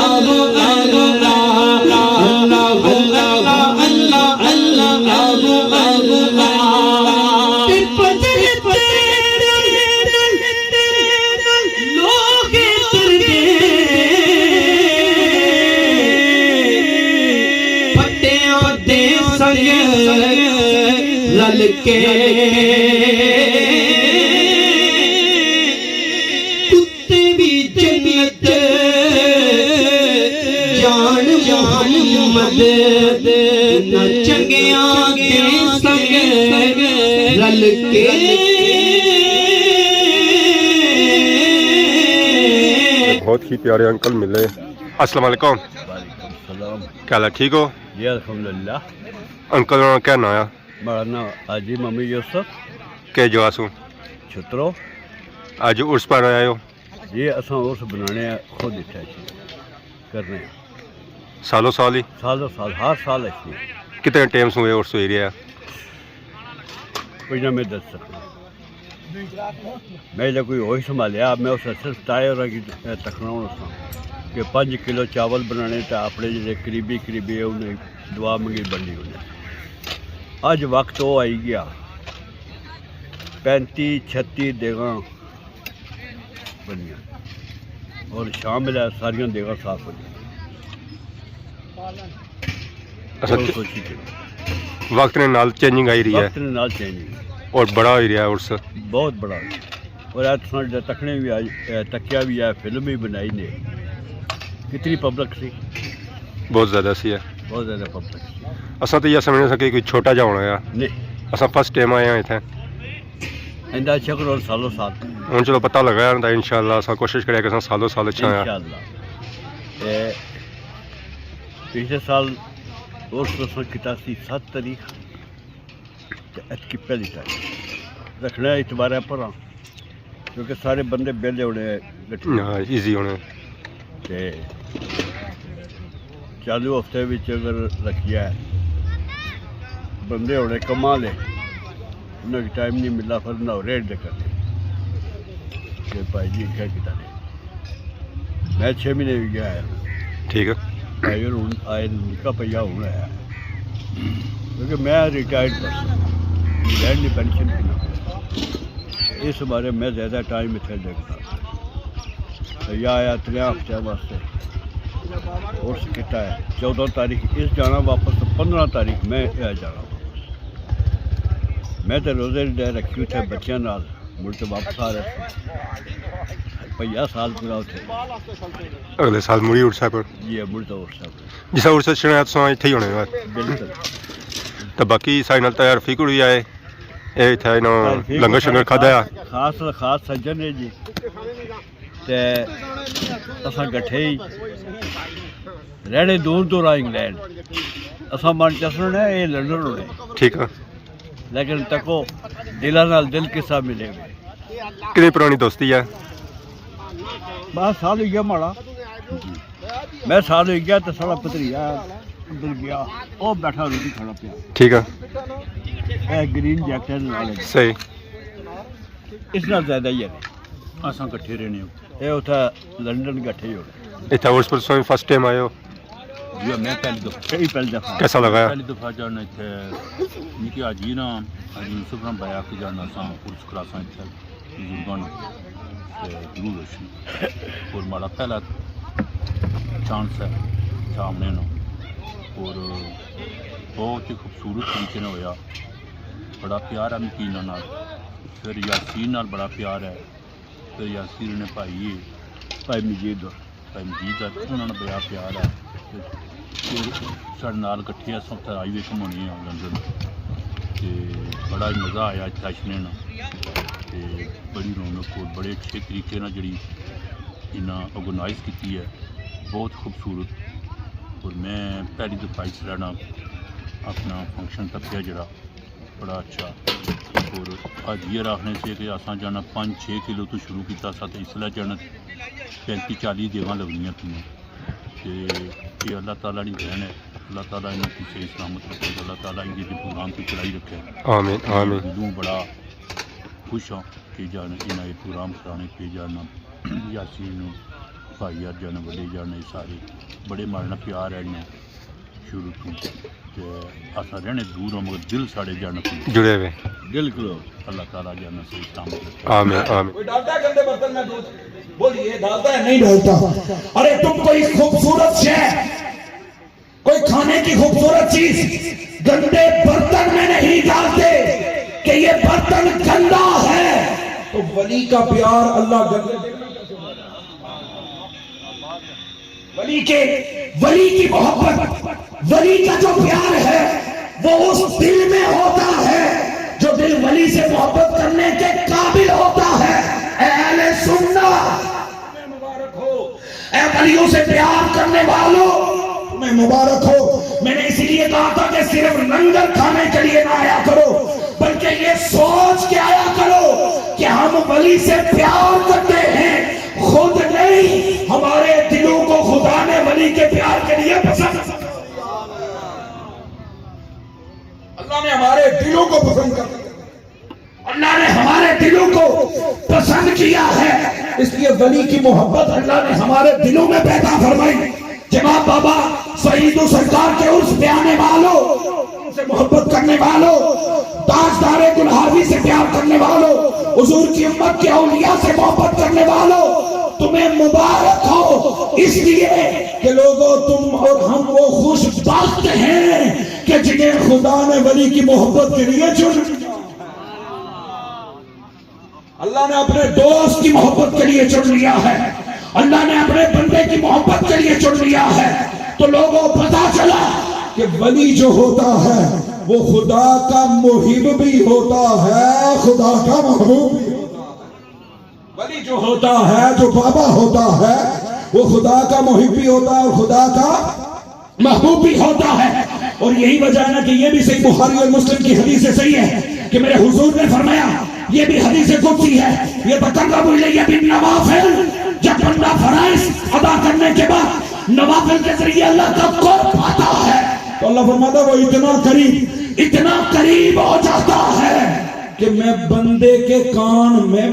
اللہ، اللہ، اللہ، اللہ، اللہ، اللہ، اللہ، اللہ۔ تے پتر تیرے لوگ ترنے پھٹیاں دے سنگ رل کے۔ تے وی جنت جان محمد، نہ چنگیاں تے سنگ رل کے۔ بہت ہی پیارے انکل ملے۔ السلام علیکم۔ وعلیکم السلام۔ کیا حال ہے؟ ٹھیک ہو؟ جی الحمدللہ۔ انکل ہونا کیا نام ہے؟ ہمارا نام حاجی محمد یوسف۔ کیا جگہ سو؟ چھترو۔ اج عرس پر آئے ہو؟ جی، اساں عرس بنانے آ، خود اتھے اچھی کرنے آ۔ سالوں سال ہی؟ سالوں سال، ہر سال اچھی۔ کتنے ٹائم سوں اے عرس ہوئی رہیا؟ کوئی نہ میں دس سکنا۔ میں جے کوئی ہوش سنبھالیا، میں اسے صرف تائے ہوراں کی تکنا ہونا سا کہ پنج کلو چاول بنانے تے اپنے جڑے قریبی قریبی ہے انہیں دعا منگی بنڈی انہیں۔ اج وقت او آئی گیا، پینتی چھتی دیگاں بنیاں اور شامل ہے ساریاں دیگاں صاف ہو جائیں۔ اچھا، اور تے کوشش کریں۔ وقت نے نال چینجنگ آئی رہی ہے۔ وقت نے نال چینجنگ۔ اور بڑا ہوئی رہیا ہے عرس۔ بہت بڑا ہوئی رہیا۔ اور اج تساں جڑا تکنے بھی آج، اے، تکیا بھی ہے، فلم بھی بنائی نے۔ کتنی پبلک سی؟ بہت زیادہ سی ہے۔ بہت زیادہ پبلک سی۔ اساں تو یہ سمجھنے سا کہ کوئی چھوٹا جا ہونا ہے۔ نہیں۔ اساں فرسٹ ٹائم آئے ہیں اتھے۔ ایندا شکر اور سالوں سال۔ ہن چلو پتہ لگا ہے، انشاءاللہ اساں کوشش کریا کہ اساں سالوں سال اچھا ہویا۔ انشاءاللہ۔ تے پچھلے سال عرس اساں کیتا سی ست تاریخ، تے اتکی پہلی تاریخ رکھنا ہے اتوارے پر ہاں، کیونکہ سارے بندے بیلے ہونے، گٹھی ہاں، ایزی ہونے۔ تے چالو ہفتے وچ اگر رکھیا ہے، بندے ہونے کماں لے، انہاں کی ٹائم نہیں ملنا، پھر انہاں ریٹ دے کرنے کہ بھائی جی کیا کیتا نے۔ میں چھ مہینے بھی گیا ہے۔ ٹھیک ہے۔ بھائی ہن آئے نکا پیا ہن آیا، کیونکہ میں ریٹائرڈ پرسن، انگلینڈ دی پینشن پینا، اس بارے میں زیادہ ٹائم اتھے دیکھتا۔ یا آیا تریاں ہفتیاں واسطے عرس کیتا ہے۔ چودہ تاریخ اس جانا واپس، پندرہ تاریخ میں اے جانا واپس۔ میں تے روزے ڈے رکھی اتھے بچیاں نال، مڑ تے واپس آ رہے۔ پہیا سال پورا اتھے۔ اگلے سال مڑی عرس پر۔ جی، مڑ تے عرس پر۔ جس عرس اچھنا ہے، تساں اتھے ہی ہونے ہو۔ بالکل۔ تے باقی سارے نال تیار رفیق ہوڑ بھی آئے۔ اے اتھے انہاں رفیق لنگر شنگر کھادا ہے۔ خاص، خاص سجن ہے جی۔ تے اساں کٹھے ہی رہنے دور دور آ انگلینڈ۔ اساں مانچسٹر ہونے، اے لندن ہونے۔ ٹھیک ہے۔ لیکن تکو دلاں نال دل کسا ملے ہوئے۔ کتنی پرانی دوستی ہے؟ بس سال ہوئی گیا ماڑا۔ میں سال ہوئی گیا تے ساڑا بھتریجا عبدل گیا، او بیٹھا روٹی کھانا پیا۔ ٹھیک ہے۔ اے گرین جیکٹ ہے نال۔ صحیح۔ اس نال زیادہ ہی ہے۔ اساں کٹھے رہنے ہو۔ اے اتھا لندن کٹھے ہی ہونے۔ اتھا عرس پر تساں فرسٹ ٹائم آئے ہو؟ جی، میں پہلی دفعہ۔ یہی پہلی دفعہ۔ کیسا لگا؟ پہلی دفعہ جانا اتھے نکی حاجی نا، حاجی یوسف نا بیا کے جانا سا عرس کراساں اتھے بزرگاں نا۔ تے ضرور ہوسی۔ اور ماڑا پہلا چانس ہے سامنے نا۔ اور بہت ہی خوبصورت طریقے نال ہویا۔ بڑا پیار ہے مکی انہاں نال۔ پھر یاسین نال بڑا پیار ہے۔ تے یاسین نے بھائی ہے۔ بھائی مجید۔ بھائی مجید ہے، انہاں نال بڑا پیار ہے۔ تے پھر ساڑے نال کٹھے اساں اتھے آئی وے گھمانے آں لندن، تے بڑا ہی مزہ آیا اتھے اچھنے نا، تے بڑی رونق اور بڑے اچھے طریقے نال جڑی انہاں آرگنائز کیتی ہے، بہت خوبصورت۔ اور میں پہلی دفعہ اس طرح نا اپنا فنکشن تکیا جڑا، بڑا اچھا۔ اور حاجی ہور آخنے سے کہ اساں جانا پنج چھ کلو تو شروع کیتا سا، تے اس لے جانا پینتی چالی دیگاں لگنیاں پیاں۔ تے یہ اللہ تعالیٰ نی دین ہے، اللہ تعالیٰ انہاں کی صحیح سلامت رکھے، اللہ تعالیٰ ان کے پروگرام کی چڑھائی رکھے۔ آمین، آمین۔ دلوں بڑا خوش ہاں کہ جان انہاں یہ پروگرام کرانے پہ جانا، یاسین نو، بھائی یار جانا، وڈے جانا، یہ سارے بڑے مارنا پیار ہے انہاں شروع تو۔ تے اساں رہنے دور ہاں مگر دل ساڑے جانا پہ جڑے ہوئے۔ بالکل۔ اللہ تعالیٰ جانا صحیح سلامت رکھے۔ آمین، آمین۔ کوئی ڈالتا ہے گندے برتن میں دودھ؟ بولیے، ڈالتا ہے؟ نہیں ڈالتا۔ ارے تم کوئی خوبصورت شے، کوئی کھانے کی خوبصورت چیز گندے برتن میں نہیں ڈالتے کہ یہ برتن گندا ہے۔ تو ولی کا پیار اللہ گندے دل میں کیسے ڈالے؟ ولی کے، ولی کی محبت، ولی کا جو پیار ہے، وہ اس دل میں ہوتا ہے جو دل ولی سے محبت کرنے کے قابل ہوتا ہے۔ اے اہل سنت، تمہیں مبارک ہو۔ اے ولیوں سے پیار کرنے والوں، تمہیں مبارک ہو۔ میں نے اسی لیے کہا تھا کہ صرف لنگر کھانے کے لیے نہ آیا کرو، بلکہ یہ سوچ کے آیا کرو کہ ہم ولی سے پیار کرتے ہیں، خود نہیں۔ ہمارے دلوں کو خدا نے ولی کے پیار کے لیے پسند، اللہ نے ہمارے دلوں کو پسند کر دیا۔ اللہ نے ہمارے دلوں کو پسند کیا ہے، اس لیے ولی کی محبت اللہ نے ہمارے دلوں میں پیدا فرمائی۔ جناب بابا سعید سرکار کے عرس پہ آنے والوں، ان سے محبت کرنے والوں، تاجدار گلہاروی سے پیار کرنے والوں، حضور کی امت کے اولیاء سے محبت کرنے والوں، تمہیں مبارک ہو، اس لیے کہ لوگوں، تم اور ہم وہ خوش بخت ہیں کہ جنہیں خدا نے ولی کی محبت کے لیے چن لیا۔ اللہ نے اپنے دوست کی محبت کے لیے چن لیا ہے، اللہ نے اپنے بندے کی محبت کے لیے چن لیا ہے۔ تو لوگوں، پتا چلا کہ ولی جو ہوتا ہے، وہ خدا کا محب بھی ہوتا ہے، خدا کا محبوب بھی ہوتا ہے۔ ولی جو ہوتا ہے، جو بابا ہوتا ہے، وہ خدا کا محب بھی ہوتا ہے اور خدا کا محبوب بھی ہوتا ہے۔ اور یہی وجہ ہے نا کہ یہ بھی صحیح بخاری اور مسلم کی حدیث سے صحیح ہے کہ میرے حضور نے فرمایا، یہ بھی حدیث قدسی ہے، یہ تقرب الیہ بالنوافل، جب بندہ فرائض ادا کرنے کے بعد نوافل کے ذریعے اللہ کا قرب پاتا ہے، تو اللہ فرماتا ہے، وہ اتنا قریب، اتنا قریب ہو جاتا ہے کہ میں بندے کے کان میں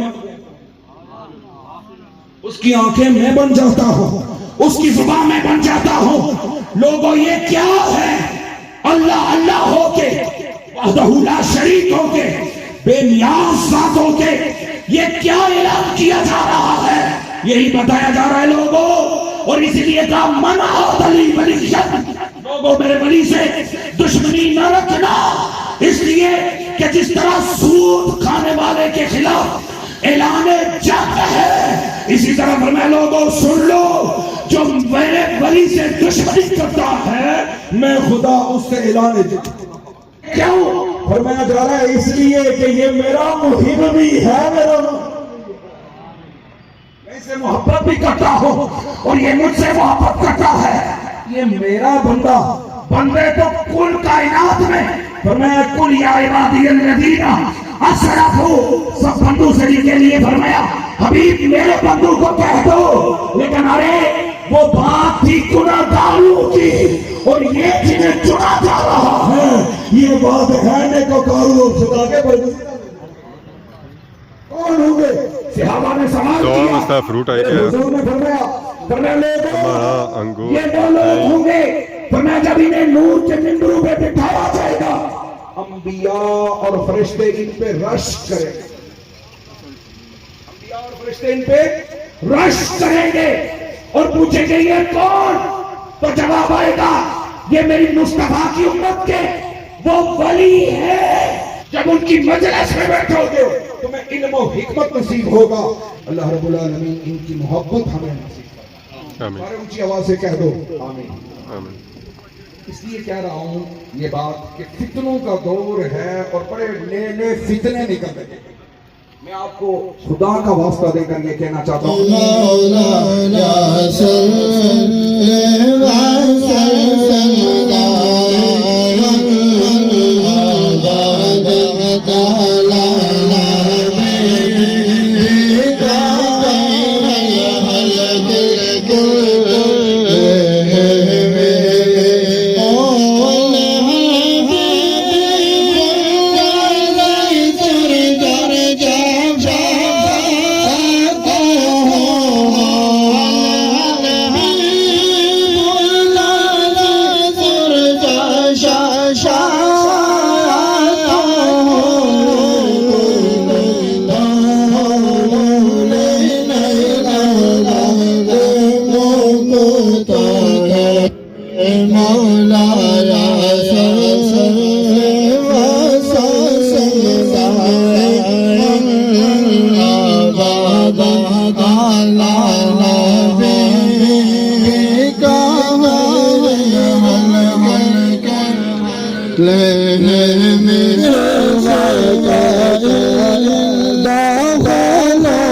اس کی آنکھیں میں بن جاتا ہوں، اس کی زبان میں بن جاتا ہوں۔ لوگوں، یہ کیا ہے؟ اللہ اللہ ہو کے، وحدہ لا شریک ہو کے، بے نیاز ذات ہو کے یہ کیا اعلان کیا جا رہا ہے؟ یہی بتایا جا رہا ہے لوگوں۔ اور اسی لیے کہا، من عادی لی ولیا، لوگوں، میرے ولی سے دشمنی نہ رکھنا، اس لیے کہ جس طرح سود کھانے والے کے خلاف اعلان جنگ ہے، اسی طرح فرمایا، لوگوں سن لو، جو میرے ولی سے دشمنی کرتا ہے، میں خدا اس سے اعلان جنگ۔ کیوں؟ فرمایا جا رہا ہے، اس لیے کہ یہ میرا محب بھی ہے، میرا، میں اس سے محبت بھی کرتا ہوں اور یہ مجھ سے محبت کرتا ہے۔ یہ میرا بندہ، بندے تو کل کائنات میں۔ فرمایا، قل یا عبادی الذین اسرفوا، سب بندو سے کے لیے فرمایا، حبیب، میرے بندو کو کہہ دو۔ لیکن ارے، وہ بات تھی گناہگاروں کی، اور یہ جنہیں چنا جا رہا ہے، یہ بات ہے نیکوکاروں اور خدا کے بندے۔ کون ہوں گے؟ صحابہ نے سوال دعا کیا۔ مستہ فروٹ آئی میرے گیا۔ حضور نے فرمایا، فرمایا، لوگوں، ہمارا انگور یہ وہ لوگ ہے۔ ہوں گے، فرمایا، جب انہیں نور کے ممبروں پہ بٹھایا جائے گا، انبیاء اور فرشتے ان پہ رش کریں گے۔ انبیاء اور فرشتے ان پہ رش کریں گے اور پوچھیں گے، یہ کون؟ تو جواب آئے گا، یہ میری مصطفیٰ کی امت کے وہ ولی ہیں۔ جب ان کی مجلس میں بیٹھو گے، تمہیں علم و حکمت نصیب ہوگا۔ اللہ رب العالمین ان کی محبت ہمیں نصیب فرمائے۔ آمین۔ سارے اونچی آواز سے کہہ دو، آمین۔ آمین۔ اس لیے کہہ رہا ہوں یہ بات کہ فتنوں کا دور ہے اور بڑے نئے نئے فتنے نکل رہے ہیں۔ میں آپ کو خدا کا واسطہ دے کر یہ کہنا چاہتا ہوں۔ مولانا صل وسلم دائما ابدا على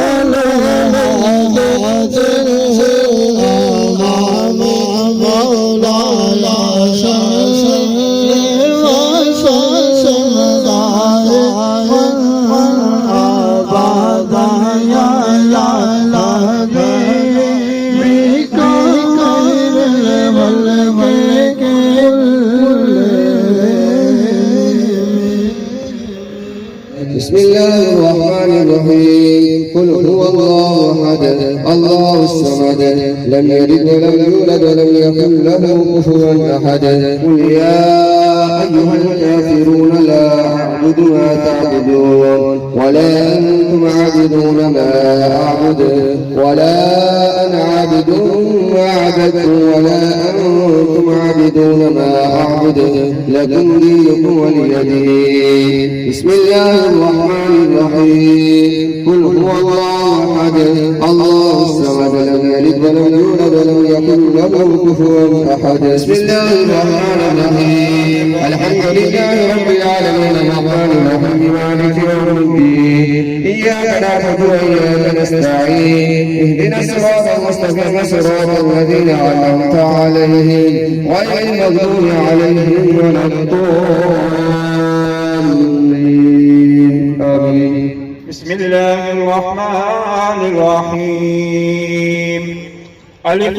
نبيك خير الخلق مولانا صل وسلم دائما ابدا على نبيك خير الخلق بسم الله الرحمن الرحيم. قل هو الله أحد، الله الصمد، لم يلد ولم يولد ولم يكن له كفوا أحد. قل يا أيها الكافرون لا أعبد ما تعبدون ولا أنتم عابدون ما أعبد ولا أنا عابد ما عبدتم ولا أنتم عابدون ما أعبد. لكم دينكم ولي دين. بسم الله الرحمن الرحيم. قل هو الله أحد، الله الصمد، لم يلد ولم يولد ولم يكن له كفوا أحد. بسم الله الرحمن الرحيم. الحمد لله رب العالمين، الرحمن الرحيم، مالك يوم الدين. إياك نعبد وإياك نستعين. اهدنا الصراط المستقيم، صراط الذين أنعمت عليهم، غير المغضوب عليهم ولا الضالين. آمين. بسم الله الرحمن الرحيم. الم.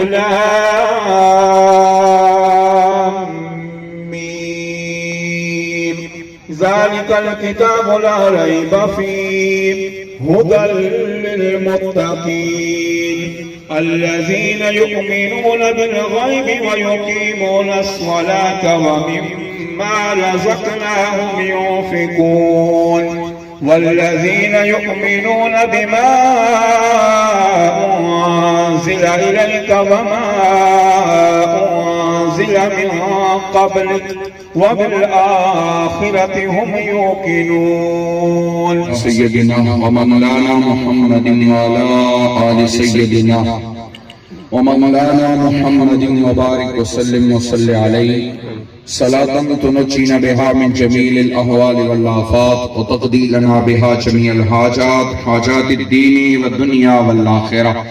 ذلك الكتاب لا ريب فيه هدى للمتقين الذين يؤمنون بالغيب ويقيمون الصلاة ومما رزقناهم ينفقون. والذين يؤمنون بما أنزل إليك وما أنزل من قبلك وبالآخرة هم يوقنون. سيدنا ومولانا محمد وعلى آل سيدنا ومولانا محمد وبارك وسلم وصل عليه صلاة تنجينا بها من جميع الأهوال والآفات وتقضي لنا بها جميع الحاجات، حاجات الدين والدنيا والآخرة،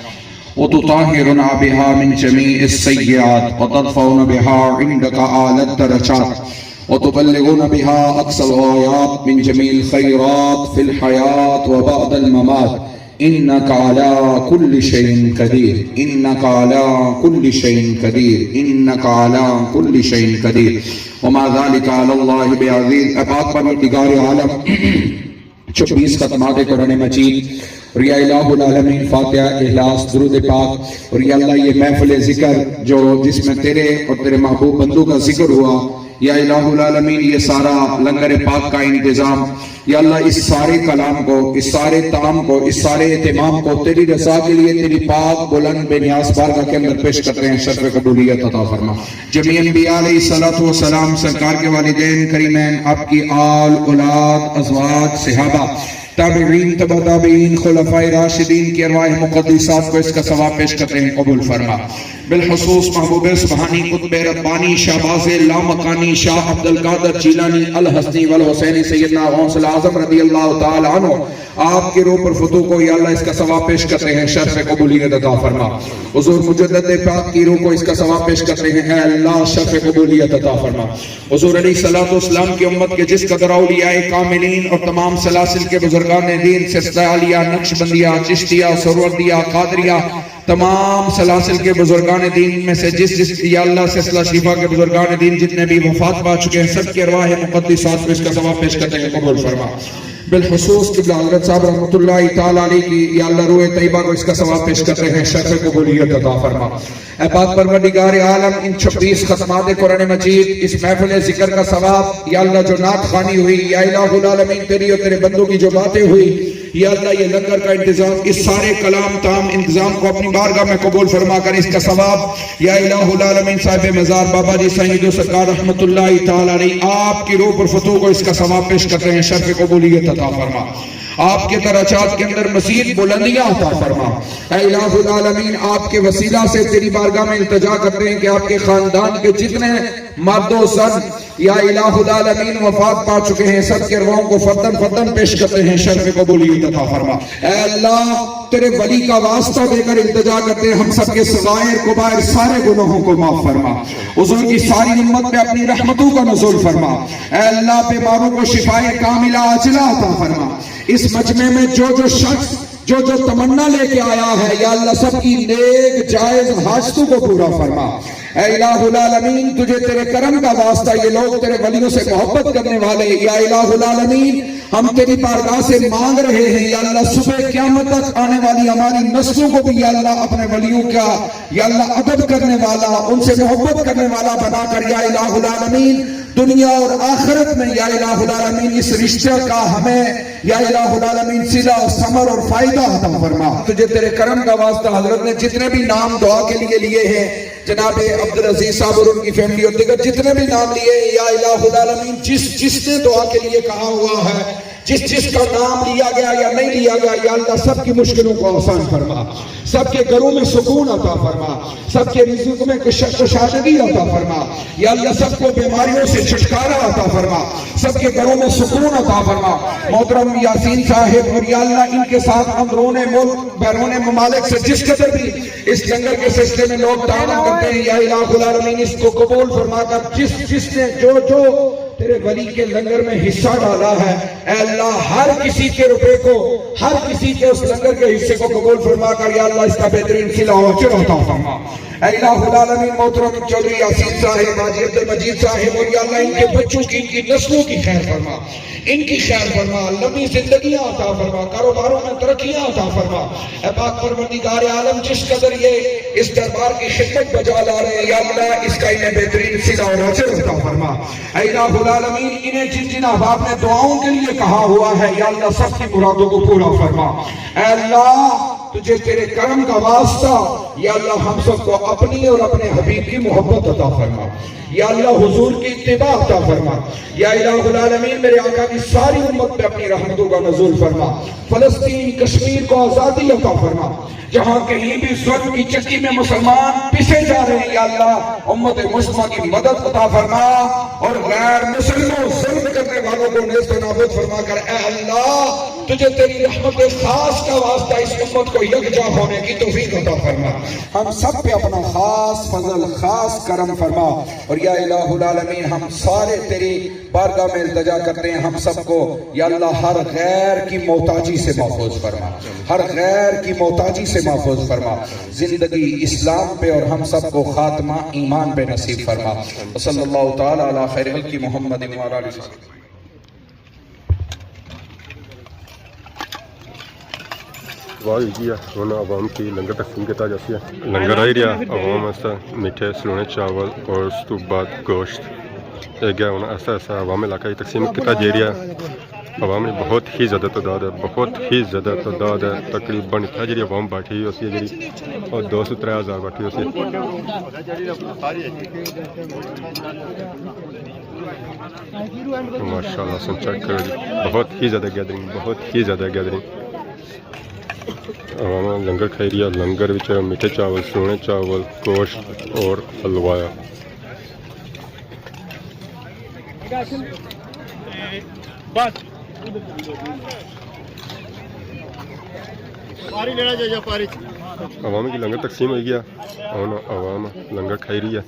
وتطهرنا بها من جميع السيئات وترفعنا بها عندك أعلى الدرجات وتبلغنا بها أقصى الغايات من جميع الخيرات في الحياة وبعد الممات. إنك على كل شيء قدير، إنك على كل شيء قدير، إنك على كل شيء قدير، وما ذلك على الله بعزيز۔ اے پاک پروردگار عالم، چھبیس ختمات قرآن مجید، اور یا الہ العالمین، فاتحہ، اخلاص، درود پاک، اور یا اللہ، یہ محفل ذکر جو، جس میں تیرے اور تیرے محبوب بندوں کا ذکر ہوا، یا الہ العالمین، یہ سارا لنگر پاک کا انتظام، یا اللہ، اس سارے کلام کو، اس سارے طعام کو، اس سارے اہتمام کو تیری رضا کے لیے، تیری پاک بلند بے نیاز بارگاہ کے اندر پیش کرتے ہیں، شرف قبولیت عطا فرما۔ جمیع انبیاء علیہ الصلوۃ والسلام، سرکار کے والدین کریمین، آپ کی آل، اولاد، ازواج، صحابہ، تابعین، تبع تابعین، خلفائے راشدین کی ارواح مقدسات کو اس کا ثواب پیش کرتے ہیں، قبول فرما۔ بالخصوص محبوب سبحانی، قطب ربانی، شہباز لامکانی، شاہ عبدالقادر جیلانی الحسنی والحسینی سیدنا غوث الاعظم رضی اللہ تعالی عنہ، آپ کی روح پر فتوح کو یا اللہ اس کا ثواب پیش کرتے ہیں، شرف قبولیت عطا فرما۔ حضور مجدد پاک کی روح کو اس کا ثواب پیش کرتے ہیں، اے اللہ شرف قبولیت عطا فرما۔ حضور علیہ الصلوۃ والسلام کی امت کے جس قدر اولیاء کاملین اور تمام سلاسل کے بزرگان دین، سلسلہ عالیہ، نقشبندیہ، چشتیہ، سہروردیہ، قادریہ، تمام سلاسل کے بزرگان دین میں سے جس جس، یا اللہ، سلسلہ شریفہ کے بزرگان دین جتنے بھی وفات پا چکے ہیں، سب کی ارواح مقدسات کو اس کا ثواب پیش کرتے ہیں، قبول فرما۔ بالخصوص قبلہ حضرت صاحب رحمۃ اللہ تعالی علیہ کی، یا اللہ، روح طیبہ کو اس کا ثواب پیش کرتے ہیں، شرف قبولیت عطا فرما۔ اے پاک پروردگار عالم، ان چھبیس ختمات قرآن مجید، اس محفل ذکر کا ثواب، یا اللہ، جو نعت خوانی ہوئی، یا الہ العالمین، تیری اور تیرے بندوں کی جو باتیں ہوئی، یا اللہ، یہ لنگر کا انتظام، اس سارے کلام تام انتظام کو اپنی بارگاہ میں قبول فرما کر اس کا ثواب، یا الہ العالمین، صاحب مزار بابا جی سائیں جو سرکار رحمۃ اللہ تعالی علیہ، آپ کی روح پر فتوح کو اس کا ثواب پیش کرتے ہیں، شرف قبولیت عطا فرما۔ آپ کے درجات کے اندر مزید بلندیاں عطا فرما۔ اے الہ العالمین، آپ کے وسیلہ سے تیری بارگاہ میں التجا کرتے ہیں کہ آپ کے خاندان کے جتنے مرد و زن، یا الہ العالمین، وفات پا چکے ہیں، سب کے ارواحوں کو فرداً فرداً پیش کرتے ہیں، شرف قبولیت عطا فرما۔ اے اللہ، تیرے ولی کا واسطہ دے کر التجا کرتے ہیں، ہم سب کے صغائر کبائر سارے گناہوں کو معاف فرما۔ حضور کی ساری امت پہ اپنی رحمتوں کا نزول فرما۔ اے اللہ، بیماروں کو شفائے کاملہ عاجلہ عطا فرما۔ اس مجمع میں جو جو شخص جو جو تمنا لے کے آیا ہے، یا اللہ، سب کی نیک جائز حاجتوں کو پورا فرما۔ اے الہ العالمین، تجھے تیرے کرم کا واسطہ، یہ لوگ تیرے ولیوں سے محبت کرنے والے، یا الہ العالمین، ہم تیری بارگاہ سے مانگ رہے ہیں، یا اللہ، صبح قیامت تک آنے والی ہماری نسلوں کو بھی، یا اللہ، اپنے ولیوں کا، یا اللہ، ادب کرنے والا، ان سے محبت کرنے والا بنا کر، یا الہ العالمین، دنیا اور آخرت میں، یا الہ العالمین، اس رشتہ کا ہمیں، یا الہ العالمین، صلہ اور ثمر اور فائدہ عطا فرما۔ تجھے تیرے کرم کا واسطہ حضرت نے جتنے بھی نام دعا کے لیے لیے ہیں، جناب عبدالعزیز صاحب اور ان کی فیملی اور دیگر جتنے بھی نام لیے ہیں، یا الہ العالمین، جس جس نے دعا کے لیے کہا ہوا ہے، جس جس کا نام لیا گیا یا نہیں لیا گیا، یا اللہ، سب کی مشکلوں کو آسان فرما، سب کے گھروں میں سکون عطا فرما، سب کے رزق میں کش-، کشادگی عطا فرما، یا اللہ، سب کو بیماریوں سے چھٹکارا عطا فرما، سب کے گھروں میں سکون عطا فرما۔ محترم یاسین صاحب اور یا اللہ، ان کے ساتھ اندرون ملک، بیرون ممالک سے جس قدر بھی اس لنگر کے سلسلے میں لوگ تعاون کرتے ہیں، یا الہ العالمین، اس کو قبول فرما کر جس جس نے جو جو تیرے ولی کے لنگر میں حصہ ڈالا ہے، اے اللہ، ہر کسی کے روپے کو، ہر کسی کے اس لنگر کے حصے کو قبول فرما کر، یا اللہ، اس کا بہترین صلہ و اجر عطا فرما۔ اے الہ العالمین، محترم چوہدری یاسین صاحب، حاجی عبدالمجید صاحب، اور یا اللہ، ان کے بچوں کی، ان کی نسلوں کی خیر فرما، ان کی خیر فرما، لمبی زندگیاں عطا فرما، کاروباروں میں ترقیاں عطا فرما۔ اے پاک پروردگار عالم، جس قدر یہ اس دربار کی خدمت بجا لا رہے ہیں، یا اللہ، اس کا انہیں بہترین صلہ اور اجر عطا فرما۔ اے الہ العالمین، انہیں جن جن احباب نے دعاؤں کے لیے کہا ہوا ہے، یا اللہ، سب کی مرادوں کو پورا فرما۔ اے اللہ، تجھے تیرے کرم کا واسطہ، یا اللہ، ہم سب کو اپنی اور اپنے حبیب کی محبت عطا فرما۔ یا اللہ، حضور کی اتباع عطا فرما۔ یا الہ العالمین، میرے آقا کی ساری امت پہ اپنی رحمتوں کا نزول فرما۔ فلسطین، کشمیر کو آزادی عطا فرما۔ جہاں کہیں بھی ظلم کی چکی میں مسلمان پسے جا رہے ہیں، یا اللہ، امت مسلمہ کی مدد عطا فرما اور غیر مسلموں، ظلم کرنے والوں کو نیست و نابود فرما کر، اے اللہ، تجھے تیری رحمت خاص کا واسطہ اس امت کو یکجا ہونے کی توفیق عطا فرما۔ ہم سب پہ اپنا خاص فضل، خاص کرم فرما، اور یا الہ العالمین، ہم سارے تیری بارگاہ میں التجا کرتے ہیں، ہم سب کو یا اللہ ہر غیر کی محتاجی سے محفوظ فرما، ہر غیر کی محتاجی سے محفوظ فرما، زندگی اسلام پہ اور ہم سب کو خاتمہ ایمان پہ نصیب فرما۔ وصلی اللہ تعالی علی خیر خلقہ محمد وعلی آلہ وصحبہ۔ واہ جی، ہن عوام کی لنگر تقسیم کیتا جاسی ہے۔ لنگر آئی رہیا عوام واسطے، میٹھے سلونے چاول اور اس تو بعد گوشت۔ اے گیا ہن ایسا ایسا عوام علاقہ کی تقسیم کیتا جائی رہیا ہے۔ عوام نے بہت ہی زیادہ تعداد ہے، بہت ہی زیادہ تعداد ہے۔ تقریباً اتھا جیڑی عوام بیٹھی ہوئی ہوسی ہے، جیڑی او دو سو ترے ہزار بیٹھی ہوسی ہے۔ ماشاءاللہ، سن چیک کرو جی، بہت ہی زیادہ گیدرنگ، بہت ہی زیادہ گیدرنگ۔ عوام لنگر کھائی رہی ہے، لنگر وچ میٹھے چاول، سونے چاول، گوشت اور حلوا ہے۔ عوام کی لنگر تقسیم ہوئی گیا، اور عوام لنگر کھائی رہی ہے۔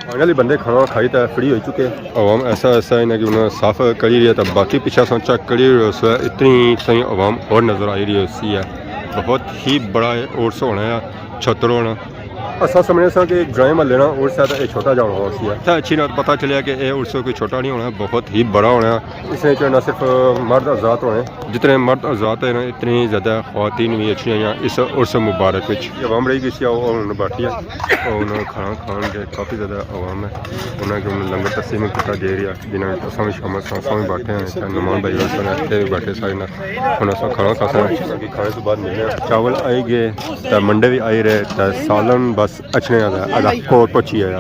فائنلی بندے کھانا کھائی تے فری ہوئی چکے۔ عوام ایسا ایسا ہے نا کہ انہاں صاف کری رہی ہے، تے باقی پیچھے اساں چیک کری رہے اس وقت اتنی ساری عوام اور نظر آئی رہی ہوسی ہے۔ بہت ہی بڑا عرس ہونا ہے، چھتر ہونا۔ اساں سمجھنے ساں کہ گرائیں محلے نا عرس ہے تے اے چھوٹا جا ہونا ہوسی ہے۔ تے اچھی نہ پتہ چلیا کہ اے عرس کوئی چھوٹا نہیں ہونا، بہت ہی بڑا ہونا ہے۔ اس وچ نہ صرف مرد حضرات ہونے، جتنے مرد حضرات ہیں نا، اتنی زیادہ خواتین بھی اچھیاں ہیں اس عرس مبارک وچ۔ یہ عوام رہی گئی سی، اور ہن بیٹھی ہے، اور ہن کھانا کھان دے کافی زیادہ عوام ہے۔ انہاں کو لنگر تقسیم کیتا جا رہا، جنہاں وچ اساں بھی شامل ساں، اساں بھی بیٹھے ہیں، تے نعمان بھائی اور سارے اتھے بھی بیٹھے سارے نال۔ ہن اساں کھانا کھاساں، کھانے سے بعد ملنے ہیں۔ چاول آئی گئے، تے منڈے بھی آئی رہے، تے سالن بس اچھنے والا ہے، ادا کور پہنچی آیا۔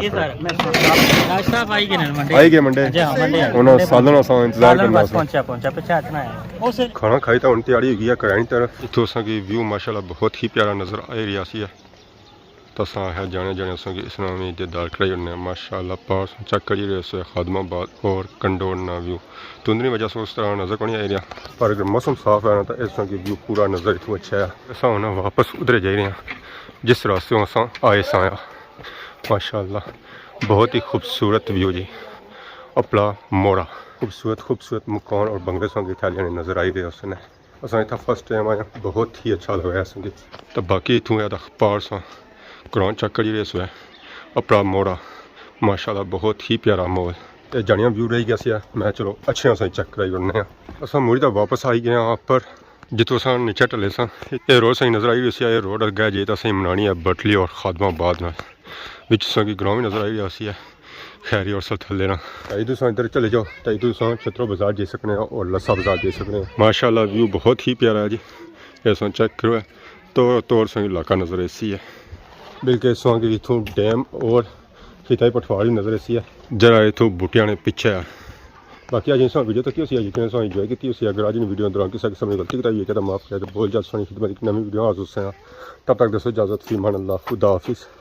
ناشتہ پائی گئے نا منڈے۔ آئی گئے منڈے۔ جی ہاں، منڈے آئی۔ انہاں سالن اساں انتظار سالن کرنا بس سا۔ پہنچا، پہنچا، پچھے اچھنا ہے۔ کھانا کھائی تے ہن تیاری ہوئی گئی ہے کرانی طرف۔ اتھوں اساں کی ویو ماشاءاللہ بہت ہی پیارا نظر آئی رہیا سی ہے۔ تے اساں آخیا جانے جانے اساں کی اس نال وی دیدار کرائی اوڑنے آں۔ ماشاءاللہ پار اساں چیک کری رہے سے خادم آباد اور کنڈور نا ویو۔ دھند نی وجہ سے اس طرح نظر کونی آئی رہیا۔ پر اگر موسم صاف ہے نا تاں اساں کی ویو پورا نظر اتھوں اچھا ہے۔ اساں ہن واپس ادھر جائی رہے ہیں جس راستے اساں آئے ساں۔ ماشاءاللہ بہت ہی خوبصورت ویو جی۔ اپلا موڑا۔ خوبصورت خوبصورت مکان اور بنگلے اساں کی تھالیاں نے نظر آئی رہے اس نے۔ اساں اتھا فرسٹ ٹائم آئے ہاں، بہت ہی اچھا لگا ہے اساں کی۔ تے باقی اتھوں اے دا پار اساں گراؤنڈ چیک کری رہے سو ہے، اپرا موڑا، ماشاءاللہ بہت ہی پیارا ماحول۔ اے جانیاں ویو رہی گیا سی ہے، میں چلو اچھے اساں چیک کرائی اوڑنے آں۔ اساں موڑی تے واپس آئی گئے آں اپر، جتھوں اساں نیچے ٹلے ساں۔ اے روڈ اساں نظر آئی رہی سی، اے روڈ اگے جے تے اساں منانی ہے بٹلی اور خادم آباد نال۔ وچ اساں کی گراؤنڈ وی نظر آئی رہیا سی ہے۔ خیری اور سب تھلے نا۔ تے ادھر ساں ادھر چلے جاؤ، تے ادھر ساں چھترو بازار جائی سکنے ہو اور لسا بازار جائی سکنے ہو۔ ماشاءاللہ ویو بہت ہی پیارا ہے جی۔ اے ساں چیک کرو، تو تور ساں علاقہ نظر ایسی ہے۔ بلکہ ساں کی اتھوں ڈیم اور خطائی پٹھوار وی نظر ایسی ہے۔ جرا اتھوں بوٹیاں نے پچھے ہے۔ باقی اج انسان ویڈیو تکی ہوسی، اج انسان انجوائے کیتی ہوسی۔ اگر اج نی ویڈیو دوران کسے قسم نی غلطی کیتی ہوئی ہے تے معاف کر دے، بول جا سانی خدمت ایک نویں ویڈیو حاضر سے۔ تب تک دوستو اجازت، فی امان اللہ، خدا حافظ۔